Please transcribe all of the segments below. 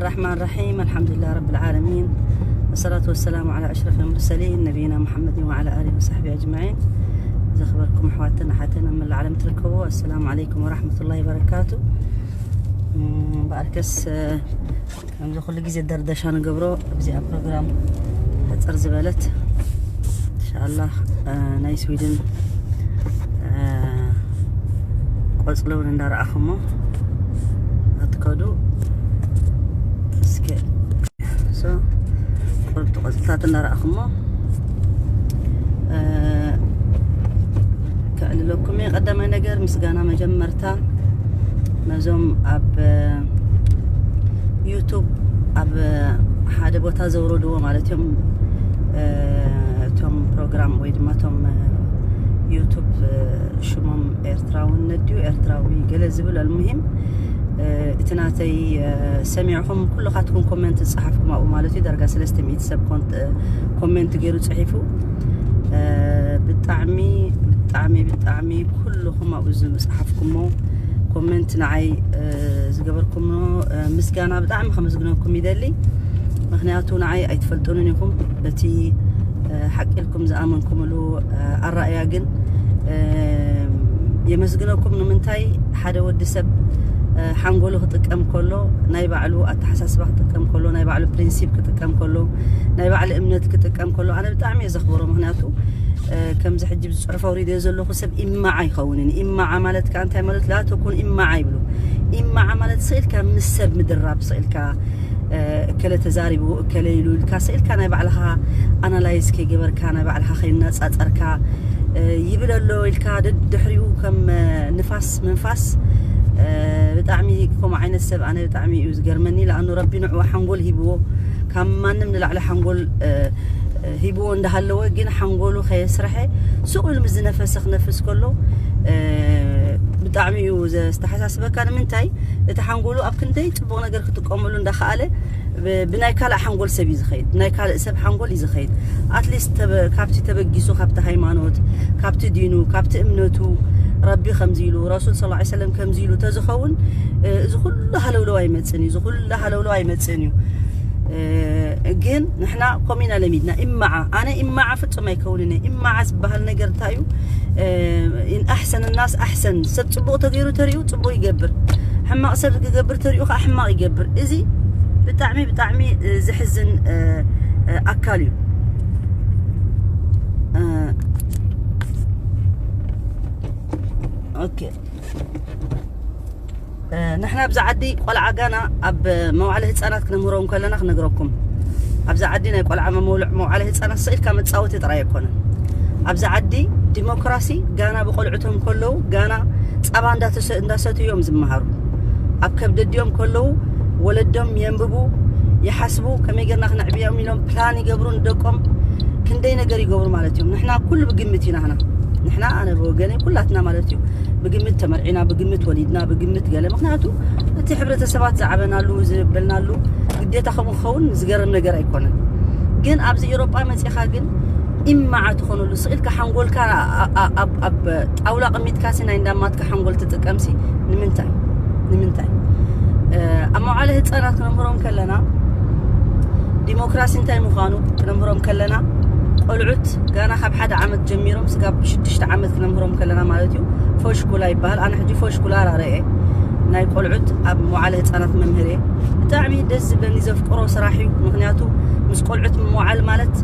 الرحمن الرحيم. الحمد لله رب العالمين. والصلاة والسلام على أشرف المرسلين نبينا محمد وعلى آله وصحبه أجمعين. زخبركم حواتنا حتى من العالم تركبوا. السلام عليكم ورحمة الله وبركاته. مم، بأركس، آه، ከምዚ ኩሉ ግዜ ደርደሻ ንገብሮ። እዚኣ ፕሮግራም ሕፅር ዝበለት ኢንሻኣላህ፣ እ፣ ናይ ስዊድን፣ እ፣ ቆፅሊ እውን እንዳረኣኹሞ ኣትከዱ። እስከ ሶ ቁርብቲ ቆፅልታት እንዳረኣኹሞ፣ እ፣ ከዕልለኩም እየ። ቀዳማይ ነገር ምስጋና መጀመርታ ነዞም ኣብ ዩቱብ ኣብ ሓደ ቦታ ዘውረድዎ ማለት እዮም። እ፣ እቶም ፕሮግራም ወይ ድማ እቶም ዩቱብ ሽሞም ኤርትራውነት ድዩ ኤርትራዊ ገለ ዝብል ኣልሙሂም፣ እ፣ እቲ ናተይ፣ እ፣ ሰሚዕኹም ኩልኻትኩም ኮመንት ዝጸሓፍኩም ኣብኡ ማለት እዩ። ዳርጋ ሰለስተ ሚእቲ ሰብ ኮንት-፣ እ፣ ኮመንት ገይሩ ጽሒፉ። እ፣ ብጣዕሚ ብጣዕሚ ብጣዕሚ ኩልኹም ኣብኡ ዝጸሓፍኩሞ ኮመንት ንዓይ፣ እ፣ ዝገበርኩሞ፣ እ፣ ምስጋና ብጣዕሚ ከመስግነኩም ይደሊ። ምኽንያቱ ንዓይ ኣይትፈልጡንን ኢኹም። በቲ፣ እ፣ ሓቂ ኢልኩም ዝኣመንኩምሉ፣ እ፣ ኣረኣእያ ግን፣ እ፣ የመስግነኩም። ንምንታይ ሓደ ወዲ ሰብ፣ እ፣ ሓንጎሉ ክጥቀም ከሎ፣ ናይ ባዕሉ ኣተሓሳስባ ክጥቀም ከሎ፣ ናይ ባዕሉ ፕሪንሲፕ ክጥቀም ከሎ፣ ናይ ባዕሉ እምነት ክጥቀም ከሎ፣ ኣነ ብጣዕሚ እየ ዘኽብሮ። ምኽንያቱ፣ እ፣ ከምዚ ሕጂ ብዝጽሑፍ ኣውሪደዮ ዘለኹ ሰብ ኢማዓ ኣይኸውንን። ኢማዓ ማለት ከኣ እንታይ ማለት? ላ ተኩን ኢማዓ ይብሉ። ኢማዓ ማለት ስኢልካ ምስ ሰብ ምድራብ፣ ስኢልካ፣ እ፣ እከለ ተዛሪቡ፣ እከለ ኢሉ ኢልካ ስኢልካ ናይ ባዕልኻ ኣናላይዝ ከይገበርካ፣ ናይ ባዕልኻ ከይናጻጸርካ፣ እ፣ ይብል ኣሎ ኢልካ ደድሕሪኡ ከም፣ እ፣ ንፋስ ምንፋስ፣ እ፣ ብጣዕሚ ከምኡ ዓይነት ሰብ ኣነ ብጣዕሚ እዩ ዝገርመኒ። ለኣኑ ረቢ ንዕኡ ሓንጎል ሂብዎ፣ ካብ ማንም ንላዕሊ ሓንጎል፣ እ፣ እ፣ ሂብዎ እንዳሃለወ ግን ሓንጎሉ ከየስረሐ ሱቕ ኢሉ ምስ ዝነፈሰ ክነፍስ ከሎ፣ እ፣ ብጣዕሚ እዩ ዘስተሓሳስበካ። ንምንታይ? እቲ ሓንጎሉ ኣብ ክንደይ ጽቡቕ ነገር ክጥቀመሉ እንዳኸኣለ ብ-፣ ብናይ ካልእ ሓንጎል ሰብ እዩ ዝኸይድ፣ ብናይ ካልእ ሰብ ሓንጎል እዩ ዝኸይድ። ኣትሊስት ተበ-፣ ካብቲ ተበጊሱ፣ ካብቲ ሃይማኖት፣ ካብቲ ዲኑ፣ ካብቲ እምነቱ፣ ረቢ ከምዚ ኢሉ፣ ረሱል ሰለላሁ ዐለይሂ ወሰለም ከምዚ ኢሉ ተዝኸውን፣ እ፣ እዚ ኩሉ ሃለውለው ኣይመጽን እዩ፣ እዚ ኩሉ ሃለውለው ኣይመጽን እዩ። እ፣ ግን ንሕና ከምኡ ኢና ለሚድና። ኢማዓ፣ ኣነ ኢማዓ ፍጹም ኣይከውንን እየ። ኢማዓ ዝበሃል ነገር እንታይ እዩ? እ፣ ኢን ኣሕሰን ናስ ኣሕሰን፣ ሰብ ጽቡቕ ተገይሩ ተሪኡ ጽቡቕ ይገብር፣ ሕማቕ ሰብ ክገብር ተሪኡ ከዓ ሕማቕ ይገብር። እዚ ብጣዕሚ ብጣዕሚ፣ እ፣ ዘሕዝን፣ እ፣ እ፣ ኣካል እዩ። እ፣ ኦኬ። እ፣ ንሕና ኣብዚ ዓዲ ቆልዓ ጋና ኣብ መዋዕለ ህፃናት ክነምህሮም ከለና ክነግረኩም፣ ኣብዚ ዓዲ ናይ ቆልዓ መመውልዕ መዋዕለ ህፃናት ስኢልካ መፃወቲ ጥራይ ኣይኮነን። ኣብዚ ዓዲ ዲሞክራሲ ጋና ብቆልዑቶም ከለዉ ጋና ፃባ እንዳተሰ-፣ እንዳሰትዩ እዮም ዝመሃሩ። ኣብ ከብደዲኦም ከለዉ ወለዶም የንብቡ፣ ይሓስቡ፣ ከመይ ጌርና ክነዕብዮም ኢሎም ፕላን ይገብሩ ንደቆም። ክንደይ ነገር ይገብሩ ማለት እዮም። ንሕና ኩሉ ብግምት ኢና፣ ንሕና፣ ንሕና ኣነ ብወገነይ ኩላትና ማለት እዩ ብግምት ተመርዒና፣ ብግምት ወሊድና፣ ብግምት ገለ። ምኽንያቱ እቲ ሕብረተሰባት ዝዓበናሉ፣ ዝበልናሉ ግዴታ ከምኡ ክኸውን ዝገርም ነገር ኣይኮነን። ግን ኣብዚ ኤውሮጳ መጺኻ ግን ኢማዓ ትኾነሉ፣ ስቕ ኢልካ ሓንጎልካ ኣ-፣ ኣ-፣ ኣብ፣ ኣብ ጣውላ ኣቐሚጥካ ሲ ናይ እንዳማትካ ሓንጎል ትጥቀምሲ ንምንታይ? ንምንታይ? እ፣ ኣብ መዋዕለ ህጻናት ክነምህሮም ከለና ዲሞክራሲ እንታይ ምዃኑ ክነምህሮም ከለና፣ ቆልዑት ጋና ካብ ሓደ ዓመት ጀሚሮም ስጋብ ሽዱሽተ ዓመት ክነምህሮም ከለና ማለት እዩ፣ ፎሽኩላ ይበሃል። ኣነ ሕጂ ፎሽኩላ ራረየ ናይ ቆልዑት ኣብ መዋዕለ ህጻናት መምህር እየ። ብጣዕሚ ደስ ዝብለኒ ዘፍቅሮ ስራሕ እዩ። ምኽንያቱ ምስ ቆልዑት ምውዓል ማለት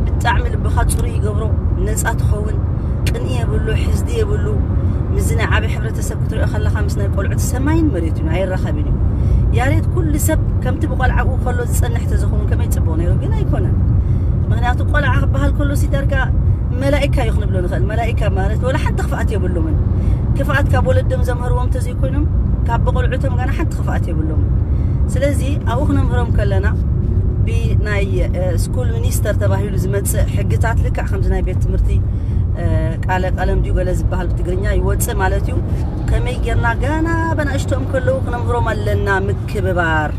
ብጣዕሚ ልብኻ ጽሩይ ይገብሮ፣ ነጻ ትኸውን፣ ቅንኢ የብሉ፣ ሕስዲ የብሉ። ምስዚ ናይ ዓቢ ሕብረተሰብ ክትሪኦ ከለኻ ምስ ናይ ቆልዑት ሰማይን መሬትን እዩ፣ ኣይራኸብን እዩ። ያሬት ኩሉ ሰብ ከምቲ ብቆልዓኡ ከሎ ዝጸንሕ ተዝኸውን ከመይ ጽቡቕ ነይሩ፣ ግን ኣይኮነን። ምኽንያቱ ቆልዓ ክበሃል ከሎ ሲ ዳርጋ መላኢካ እዩ ክንብሎ ንኽእል። መላኢካ ማለት ወላ ሓንቲ ክፍኣት የብሎምን። ክፍኣት ካብ ወለዶም ዘምሃርዎም እንተዘይኮይኖም ካብ ብቆልዑቶም ጋና ሓንቲ ክፍኣት የብሎምን። ስለዚ ኣብኡ ክነምህሮም ከለና ብናይ፣ እ፣ ስኩል ሚኒስተር ተባሂሉ ዝመጽእ ሕግታት ልክዕ ከምዚ ናይ ቤት ትምህርቲ፣ እ፣ ቃለ ቀለም ድዩ ገለ ዝበሃል ብትግርኛ ይወጽእ ማለት እዩ። ከመይ ጌርና ጋና በናእሽቶኦም ከለዉ ክነምህሮም ኣለና ምክብባር።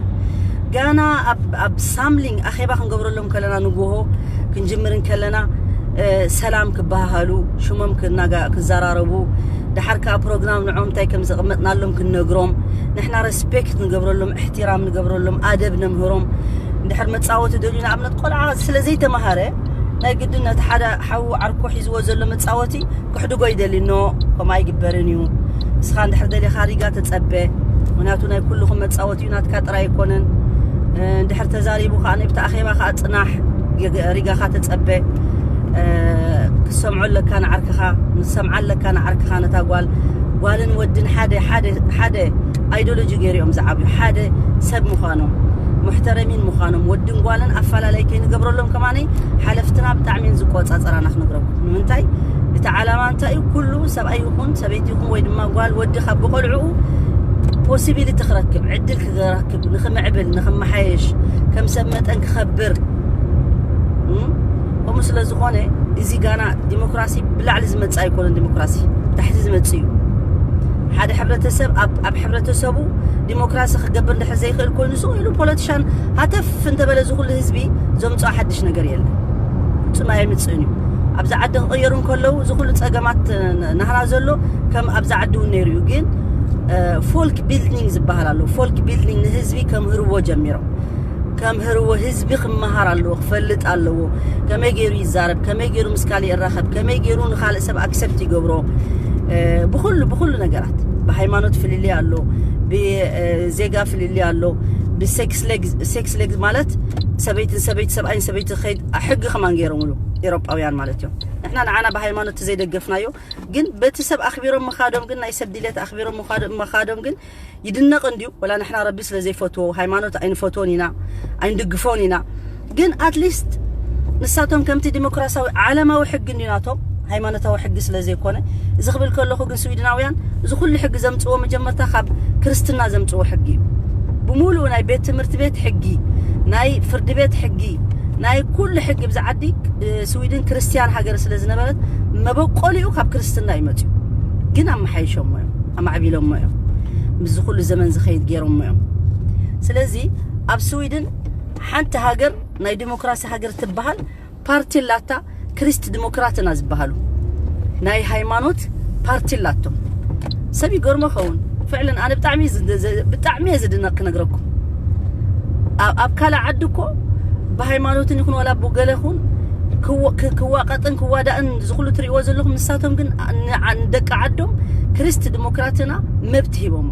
ጋና ኣብ፣ ኣብ ሳምሊንግ ኣኼባ ክንገብረሎም ከለና ንግሆ ክንጅምር እንከለና ሰላም ክበሃሃሉ፣ ሽሞም ክዘራረቡ፣ ድሓር ከዓ ፕሮግራም ንዖም እንታይ ከም ዘቐመጥናሎም ክንነግሮም፣ ንሕና ሬስፔክት ንገብረሎም፣ እሕትራም ንገብረሎም፣ ኣደብ ነምህሮም። እንድሕር መፃወቲ ደልዩ ንኣብነት ቆልዓ ስለ ዘይተማሃረ ናይ ግድን ነቲ ሓደ ሓዉ ዓርኮ ሒዝዎ ዘሎ መፃወቲ ክሕድጎ ይደሊ። ኖ፣ ከምኡ ኣይግበርን እዩ። ንስኻ እንድሕር ደሊኻ ሪጋ ተፀበ። ምክንያቱ ናይ ኩልኹም መፃወቲ እዩ፣ ናትካ ጥራይ ኣይኮነን። እንድሕር ተዛሪቡ ከዓ ንብቲ ኣኼባ ከዓ ፅናሕ፣ ሪጋኻ ተፀበ። ክሰምዖ ኣለካ ንዓርክኻ፣ ንሰምዓ ኣለካ ንዓርክኻ። ነታ ጓል፣ ጓልን ወድን ሓደ ሓደ ሓደ ኣይዲዮሎጂ ገይሩ እዮም ዝዓብዩ። ሓደ ሰብ ምዃኖም፣ ሙሕተረሚን ምዃኖም፣ ወድን ጓልን ኣፈላለይ ከይንገብረሎም ከማኒ ሓለፍትና ብጣዕሚ እየን ዝቆፃፀራና። ክነግረኩም ንምንታይ፣ እቲ ዓላማ እንታይ እዩ? ኩሉ ሰብኣይ ይኹን ሰበይቲ ይኹን ወይ ድማ ጓል ወዲ ካብ ብቆልዕኡ ፖሲቢሊቲ ክረክብ፣ ዕድል ክረክብ፣ ንክምዕብል፣ ንክመሓየሽ፣ ከም ሰብ መጠን ክኸብር። ከምኡ ስለ ዝኾነ እዚ ጋና ዲሞክራሲ ብላዕሊ ዝመፅእ ኣይኮነን። ዲሞክራሲ ታሕቲ ዝመፅእ እዩ። ሓደ ሕብረተሰብ ኣብ ሕብረተሰቡ ዲሞክራሲ ክገብር እንድሕር ዘይክእል ኮይኑ፣ ስቕ ኢሉ ፖለቲሻን ሃተፍ እንተበለ ዝኩሉ ህዝቢ ዘምፅኦ ሓድሽ ነገር የለን። ፍፁም ኣይምፅእን እዩ። ኣብዚ ዓዲ ክቕየሩ እንከለዉ ዝኩሉ ፀገማት ናህና ዘሎ ከም ኣብዚ ዓዲ እውን ነይሩ እዩ። ግን ፎልክ ቢልዲንግ ዝበሃል ኣሎ። ፎልክ ቢልዲንግ ንህዝቢ ከምህርዎ ጀሚሮም። ከምህርዎ፣ ህዝቢ ክመሃር ኣለዎ፣ ክፈልጥ ኣለዎ። ከመይ ገይሩ ይዛረብ፣ ከመይ ገይሩ ምስ ካልእ ይራኸብ፣ ከመይ ገይሩ ንኻልእ ሰብ ኣክሰፕት ይገብሮ። ብኩሉ ብኩሉ ነገራት፣ ብሃይማኖት ፍልልይ ኣሎ፣ ብዜጋ ፍልልይ ኣሎ፣ ብሴክስ ሌግ፣ ሴክስ ሌግ ማለት ሰበይትን ሰበይቲ፣ ሰብኣይን ሰበይቲ ከይድ ሕጊ ከማን ገይሮምሉ ኤሮጳውያን ማለት እዮም። ንሕና ንዓና ብሃይማኖት ዘይደገፍናዮ ግን በቲ ሰብ ኣኽቢሮም ምኻዶም ግን፣ ናይ ሰብ ድሌት ኣኽቢሮም ምኻዶም ግን ይድነቕ እንድዩ። ወላ ንሕና ረቢ ስለ ዘይፈትዎ ሃይማኖት ኣይንፈትዎን ኢና፣ ኣይንድግፎን ኢና። ግን ኣትሊስት ንሳቶም ከምቲ ዲሞክራሲያዊ ዓለማዊ ሕጊ እንድዩ ናቶም፣ ሃይማኖታዊ ሕጊ ስለ ዘይኮነ። እዚ ክብል ከለኹ ግን ስዊድናውያን እዚ ኩሉ ሕጊ ዘምፅዎ መጀመርታ ካብ ክርስትና ዘምፅዎ ሕጊ እዩ። ብምሉኡ ናይ ቤት ትምህርቲ ቤት ሕጊ፣ ናይ ፍርዲ ቤት ሕጊ፣ ናይ ኩሉ ሕጊ ብዛ ዓዲ፣ ስዊድን ክርስትያን ሃገር ስለ ዝነበረት መበቆሊኡ ካብ ክርስትና እዩ መፅዩ። ግን ኣመሓይሾሞ እዮም፣ ኣማዕቢሎሞ እዮም፣ ምስዚ ኩሉ ዘመን ዝኸይድ ገይሮሞ እዮም። ስለዚ ኣብ ስዊድን ሓንቲ ሃገር ናይ ዲሞክራሲ ሃገር ትበሃል ፓርቲ ኣላታ፣ ክሪስት ዲሞክራትና ዝበሃሉ ናይ ሃይማኖት ፓርቲ ኣላቶም። ሰብ ይገርሞ ኸውን። ፍዕልን ኣነ ብጣዕሚ ዝ-፣ ዝ-፣ ብጣዕሚ እየ ዝድነቕ ክነግረኩም። ኣብ፣ ኣብ ካልእ ዓዲ እኮ ብሃይማኖትን ይኹን ዋላ ብገለ ይኹን ክወ-፣ ክ-፣ ክዋቀጥን ክዋዳእን ዝኹሉ ትርእይዎ ዘለኹም፣ ንሳቶም ግን ን-፣ ንደቂ ዓዶም ክሪስት ዲሞክራትና መብት ሂቦሞ።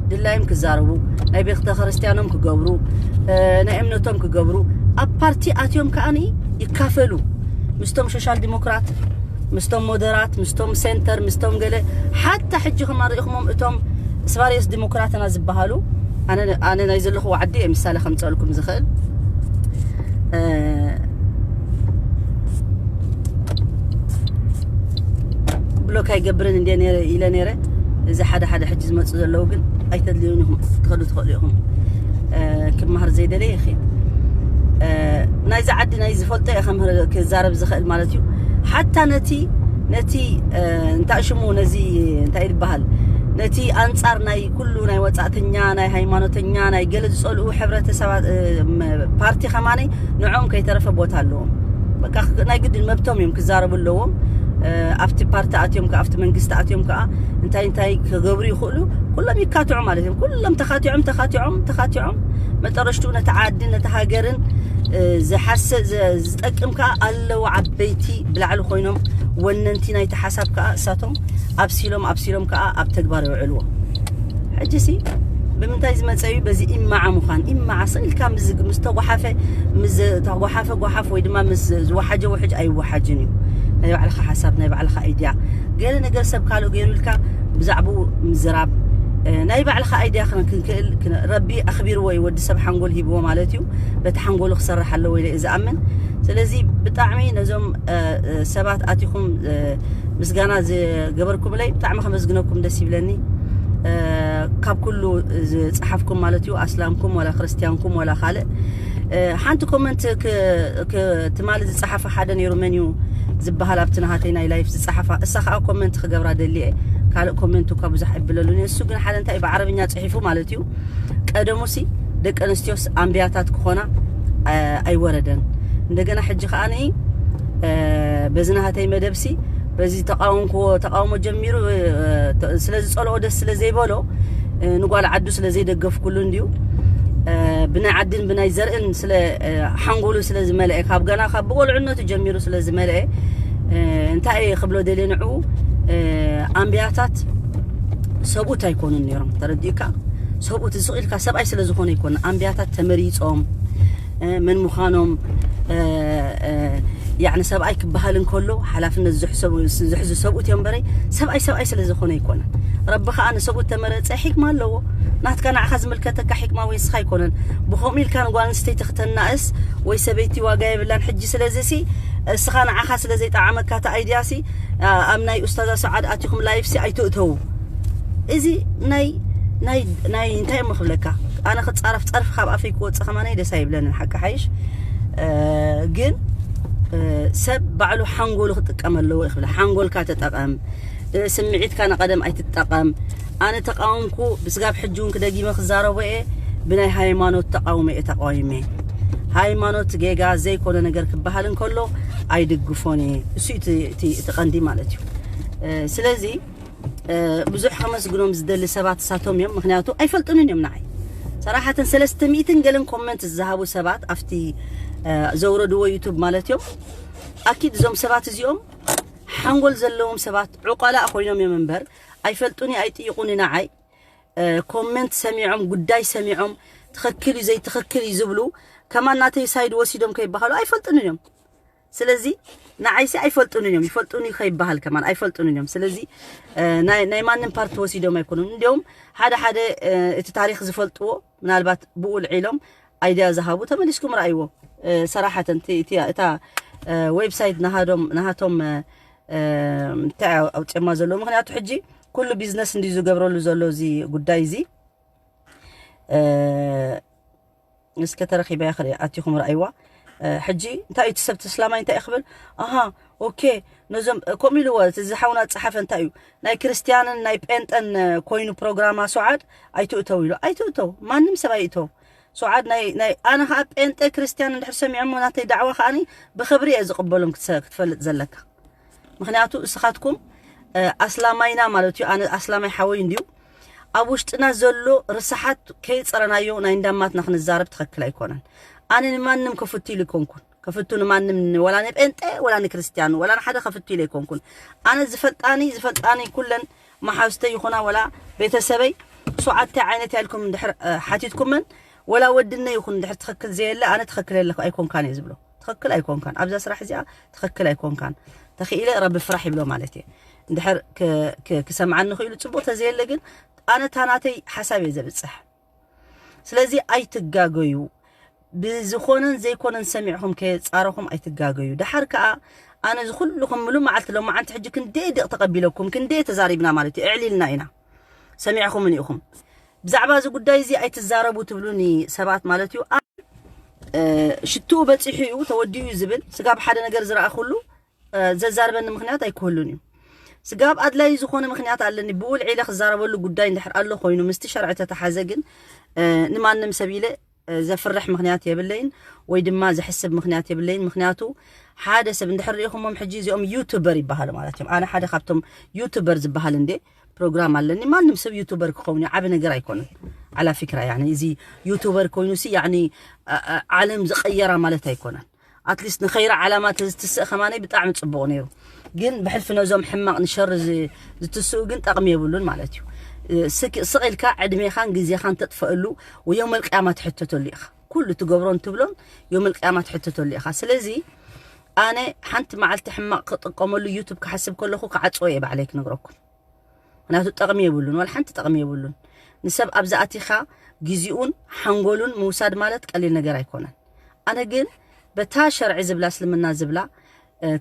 ድላዮም ክዛረቡ፣ ናይ ቤተ ክርስቲያኖም ክገብሩ፣ እ፣ ናይ እምነቶም ክገብሩ፣ ኣብ ፓርቲ ኣትዮም ከዓኒ ይካፈሉ። ምስቶም ሶሻል ዲሞክራት፣ ምስቶም ሞደራት፣ ምስቶም ሴንተር፣ ምስቶም ገለ፣ ሓታ ሕጂ ከማን ርኢኹሞም እቶም ስባርዮስ ዲሞክራትና ዝበሃሉ፣ ኣነ፣ ኣነ ናይ ዘለኹዎ ዓዲ እየ ምሳሌ ከምፀእልኩም ዝኽእል። እ፣ ብሎክ ኣይገብርን እንደ ነይረ ኢለ ነይረ። እዚ ሓደ ሓደ ሕጂ ዝመፁ ዘለዉ ግን ኣይተድልዩን ኢኹም፣ ክትኸዱ ትኽእሉ ኢኹም። እ፣ ክመሃር ዘይደለየ ይኽእል። እ፣ ናይዚ ዓዲ ናይ ዝፈልጦ እየ ከምህር፣ ክዛረብ ዝኽእል ማለት እዩ። ሓታ ነቲ፣ ነቲ፣ እ፣ እንታይ ሽሙ፣ ነዚ እንታይ ይበሃል፣ ነቲ ኣንጻር ናይ ኩሉ ናይ ወጻእተኛ፣ ናይ ሃይማኖተኛ፣ ናይ ገለ ዝጸልኡ ሕብረተሰባት፣ እ፣ መ-፣ ፓርቲ ከማነይ ንዕኦም ከይተረፈ ቦታ ኣለዎም። በቃ፣ ክ-፣ ናይ ግድን መብቶም እዮም ክዛረቡ ኣለዎም። እ፣ ኣብቲ ፓርቲ ኣትዮም ከኣ፣ ኣብቲ መንግስቲ ኣትዮም ከኣ እንታይ እንታይ ክገብሩ ይኽእሉ፣ ኩሎም ይካትዑ ማለት እዮም። ኩሎም ተኻቲዖም፣ ተኻቲዖም፣ ተኻቲዖም፣ መጠረሽትኡ ነቲ ዓድን ነቲ ሃገርን፣ እ፣ ዝሓሰ-፣ ዝ-፣ ዝጠቅም ከኣ ኣለዉ። ዓበይቲ ብላዕሊ ኮይኖም ወነንቲ ናይቲ ሓሳብ ከኣ እሳቶም ኣብሲሎም፣ ኣብሲሎም ከኣ ኣብ ተግባር የውዕልዎ። ሕጂሲ ብምንታይ ዝመጸ እዩ? በዚ ኢማዓ ምዃን። ኢማዓ ስቕ ኢልካ ምስ፣ ምስ ተጓሓፈ፣ ምስ ተጓሓፈ ጓሓፍ ወይ ድማ ምስ ዝወሓጀ ውሕጅ ኣይወሓጅን እዩ። ናይ ባዕልኻ ሓሳብ፣ ናይ ባዕልኻ ኣይድያ፣ ገለ ነገር ሰብ ካልእ ገይሩ ኢልካ ብዛዕባኡ ምዝራብ፣ እ፣ ናይ ባዕልኻ ኣይድያ ክን-፣ ክንክእል፣ ክን-፣ ረቢ ኣኽቢርዎ እዩ፣ ወዲ ሰብ ሓንጎል ሂብዎ ማለት እዩ። በቲ ሓንጎሉ ክሰርሕ ኣለዎ ኢለ እየ ዝኣምን። ስለዚ ብጣዕሚ ነዞም፣ እ፣ እ፣ ሰባት ኣቲኹም፣ እ፣ ምስጋና ዝገበርኩምለይ ብጣዕሚ ከመስግነኩም ደስ ይብለኒ። እ፣ ካብ ኩሉ ዝጸሓፍኩም ማለት እዩ፣ ኣስላምኩም ወላ ክርስትያንኩም ወላ ካልእ። እ፣ ሓንቲ ኮመንት ክ-፣ ክ-፣ ትማሊ ዝጸሓፈ ሓደ ነይሩ፣ መን እዩ ዝበሃል ኣብቲ ናሃተይ ናይ ላይፍ ዝጸሓፋ፣ እሳ ከኣ ኮመንት ክገብራ ደልየ። ካልእ ኮመንት እኳ ብዙሕ ኣይብለሉን እየ። እሱ ግን ሓደ እንታይ ብዓረብኛ ጽሒፉ ማለት እዩ። ቀደሙሲ ደቂ ኣንስትዮስ ኣንብያታት ክኾና፣ እ፣ ኣይወረደን። እንደገና ሕጂ ከኣ በዚ ናሃተይ መደብሲ በዚ ተቃወምክዎ ተቃውሞ ጀሚሩ ስለ ዝጸልኦ ደስ ስለ ዘይበሎ ንጓል ዓዱ ስለ ዘይደገፍኩሉ እንዲዩ ብናይ ዓድን ብናይ ዘርእን ስለ ሓንጎሉ ስለ ዝመልአ ካብ ገና ካብ ብቆልዕነቱ ጀሚሩ ስለ ዝመልአ እንታይ እየ ክብሎ ደልየ ንዕኡ ኣንብያታት ሰብኡት ኣይኮኑን ነይሮም ተረዲእካ ሰብኡት ዝቕ ኢልካ ሰብኣይ ስለ ዝኾነ ኣይኮነ ኣንብያታት ተመሪጾም መን ምዃኖም ያዕኒ ሰብኣይ ክበሃል እንከሎ ሓላፍነት ዝሕሰቡ ዝሕዙ ሰብኡት እዮም በረይ ሰብኣይ ሰብኣይ ስለ ዝኾነ ኣይኮነ ረቢ ከዓ ንሰብኡት ተመረፀ ሒክማ ኣለዎ ናትካ ንዓኻ ዝምልከተካ ሒክማ ወይ ንስኻ ኣይኮነን ብኸምኡ ኢልካ ንጓል ኣንስተይቲ ክተናእስ ወይ ሰበይቲ ዋጋ የብላን ሕጂ ስለዚ ሲ እስኻ ንዓኻ ስለ ዘይጠዓመካ እቲ ኣይድያ ሲ ኣብ ናይ ኡስታዛ ሰዓድ ኣቲኹም ላይፍ ሲ ኣይትእተዉ እዚ ናይ ናይ ናይ እንታይ እሞ ክብለካ ኣነ ክፃረፍ ፀርፍ ካብ ኣፈይ ክወፅእ ከማናይ ደስ ኣይብለንን ሓቂ ሓይሽ ግን ሰብ ባዕሉ ሓንጎሉ ክጥቀም ኣለዎ ይኽብል ሓንጎልካ ተጠቐም ስምዒትካ ንቐደም ኣይትጠቐም ኣነ ተቃወምኩ ብስጋብ ሕጂ እውን ክደጊመ ክዛረቦ እየ ብናይ ሃይማኖት ተቃውሞ እየ ተቃዊመ ሃይማኖት ጌጋ ዘይኮነ ነገር ክበሃል እንከሎ ኣይድግፎን እየ እሱ እቲ ቀንዲ ማለት እዩ ስለዚ ብዙሕ ከመስግኖም ዝደሊ ሰባት እሳቶም እዮም ምክንያቱ ኣይፈልጡንን እዮም ንዓይ ሰራሓተን ሰለስተ ሚእትን ገለን ኮመንት ዝሃቡ ሰባት ኣብቲ ዘውረድዎ ዩቱብ ማለት እዮም ኣኪድ እዞም ሰባት እዚኦም ሓንጎል ዘለዎም ሰባት ዕቋላእ ኮይኖም እዮም እምበር ኣይፈልጡኒ ኣይጥይቁኒ ንዓይ ኮመንት ሰሚዖም ጉዳይ ሰሚዖም ትኽክል እዩ ዘይትኽክል እዩ ዝብሉ ከማን ናተይ ሳይድ ወሲዶም ከይበሃሉ ኣይፈልጡንን እዮም ስለዚ ንዓይሲ ኣይፈልጡንን እዮም ይፈልጡኒ ከይበሃል ከማን ኣይፈልጡንን እዮም ስለዚ ናይ ማንም ፓርቲ ወሲዶም ኣይኮኑን እንዲያውም ሓደ ሓደ እቲ ታሪክ ዝፈልጥዎ ምናልባት ብኡ ልዒሎም ኣይድያ ዝሃቡ ተመሊስኩም ረኣይዎ ሰራሓተን እታ ዌብሳይት ናሃቶም እንታይ ኣውፅማ ዘለዎ ምክንያቱ ሕጂ ኩሉ ቢዝነስ እንዲ ዝገብረሉ ዘሎ እዚ ጉዳይ እዚ እስከ ተረኺበያ ክርኢ ኣቲኹም ረኣይዋ ሕጂ እንታይ እቲ ሰብ ተስላማይ እንታይ ክብል ኣሃ ኦኬ ነዞም ከምኡ ኢልዎ እቲ ዝሓውና ዝፀሓፈ እንታይ እዩ ናይ ክርስትያንን ናይ ጴንጠን ኮይኑ ፕሮግራማ ሱዓድ ኣይትእተው ኢሉ ኣይትእተው ማንም ሰብ ኣይእተው ሱዓድ ናይ ናይ ኣነ ከዓ ጴንጠ ክርስትያን እንድሕር ሰሚዖሞ ናተይ ዳዕዋ ከዓኒ ብክብሪ እየ ዝቕበሎም ክትፈልጥ ዘለካ ምክንያቱ እስኻትኩም ኣስላማይና ማለት እዩ ኣነ ኣስላማይ ሓወይ እንድዩ ኣብ ውሽጥና ዘሎ ርስሓት ከይፀረናዮ ናይ እንዳማትና ክንዛረብ ትኽክል ኣይኮነን ኣነ ንማንም ከፍቱ ኢሉ ይኮንኩን ከፍቱ ንማንም ወላ ንጴንጤ ወላ ንክርስትያን ወላ ንሓደ ከፍቱ ኢለ ይኮንኩን ኣነ ዝፈልጣኒ ዝፈልጣኒ ኩለን መሓዝተይ ይኹና ወላ ቤተሰበይ ሱዓት እንታይ ዓይነት ያልኩም እንድሕር ሓቲትኩመን ወላ ወድነ ይኹን እንድሕር ትኽክል ዘየለ ኣነ ትኽክል የለ ኣይኮንካን እየ ዝብሎ ትኽክል ኣይኮንካን ኣብዛ ስራሕ እዚኣ ትኽክል ኣይኮንካን ተኽኢለ ረቢ ፍራሕ ይብሎ ማለት እየ እንድሕር ክሰምዓኒ ክኢሉ ፅቡቅ ተዘየለ ግን ኣነ ታናተይ ሓሳብ እየ ዘብፅሕ ስለዚ ኣይትጋገዩ ብዝኾነን ዘይኮነን ሰሚዕኹም ከየፃረኹም ኣይትጋገዩ ደሓር ከዓ ኣነ ዝኩልኹም ምሉ መዓልቲ ሎማዓንቲ ሕጂ ክንደይ ድቕ ተቐቢለኩም ክንደይ ተዛሪብና ማለት እዩ እዕሊልና ኢና ሰሚዕኹምን ኢኹም ብዛዕባ እዚ ጉዳይ እዚ ኣይትዛረቡ ትብሉኒ ሰባት ማለት እዩ ሽትኡ በፂሑ እዩ ተወዲኡ እዩ ዝብል ስጋብ ሓደ ነገር ዝረኣኹሉ ዘዛርበኒ ምክንያት ኣይክህሉን እዩ ስጋብ ኣድላይ ዝኾነ ምክንያት ኣለኒ ብኡ ልዒለ ክዛረበሉ ጉዳይ እንድሕር ኣሎ ኮይኑ ምስቲ ሸርዒ ተተሓዘ ግን ንማንም ሰብ ኢለ ዘፍርሕ ምክንያት የብለይን ወይ ድማ ዘሕስብ ምክንያት የብለይን ምክንያቱ ሓደ ሰብ እንድሕር ሪኢኹሞም ሕጂ እዚኦም ዩቱበር ይበሃሉ ማለት እዮም ኣነ ሓደ ካብቶም ዩቱበር ዝበሃል እንዴ ፕሮግራም ኣለኒ ማንም ሰብ ዩቱበር ክኸውን እዩ ዓብ ነገር ኣይኮነን ዓላ ፊክራ ያኒ እዚ ዩቱበር ኮይኑ ሲ ያኒ ዓለም ዝቀየራ ማለት ኣይኮነን ኣትሊስት ንኸይረ ዓላማ ተዝትስእ ከማነይ ብጣዕሚ ፅቡቕ ነይሩ ግን ብሕልፊ ነዞም ሕማቕ ንሸር ዝትስኡ ግን ጠቕሚ የብሉን ማለት እዩ ስቕ ኢልካ ዕድሜኻን ግዜኻን ተጥፈእሉ ወዮም ልቅያማ ትሕተተሉ ኢኻ ኩሉ ትገብሮን ትብሎን ዮም ልቅያማ ትሕተተሉ ኢኻ ስለዚ ኣነ ሓንቲ መዓልቲ ሕማቕ ክጥቀመሉ ዩቱብ ክሓስብ ከለኹ ክዓፅዎ እየ ባዕለይ ክነግረኩም ምክንያቱ ጠቕሚ የብሉን ዋላ ሓንቲ ጠቕሚ የብሉን ንሰብ ኣብ ዝኣቲኻ ግዜኡን ሓንጎሉን ምውሳድ ማለት ቀሊል ነገር ኣይኮነን ኣነ ግን በታ ሸርዒ ዝብላ እስልምና ዝብላ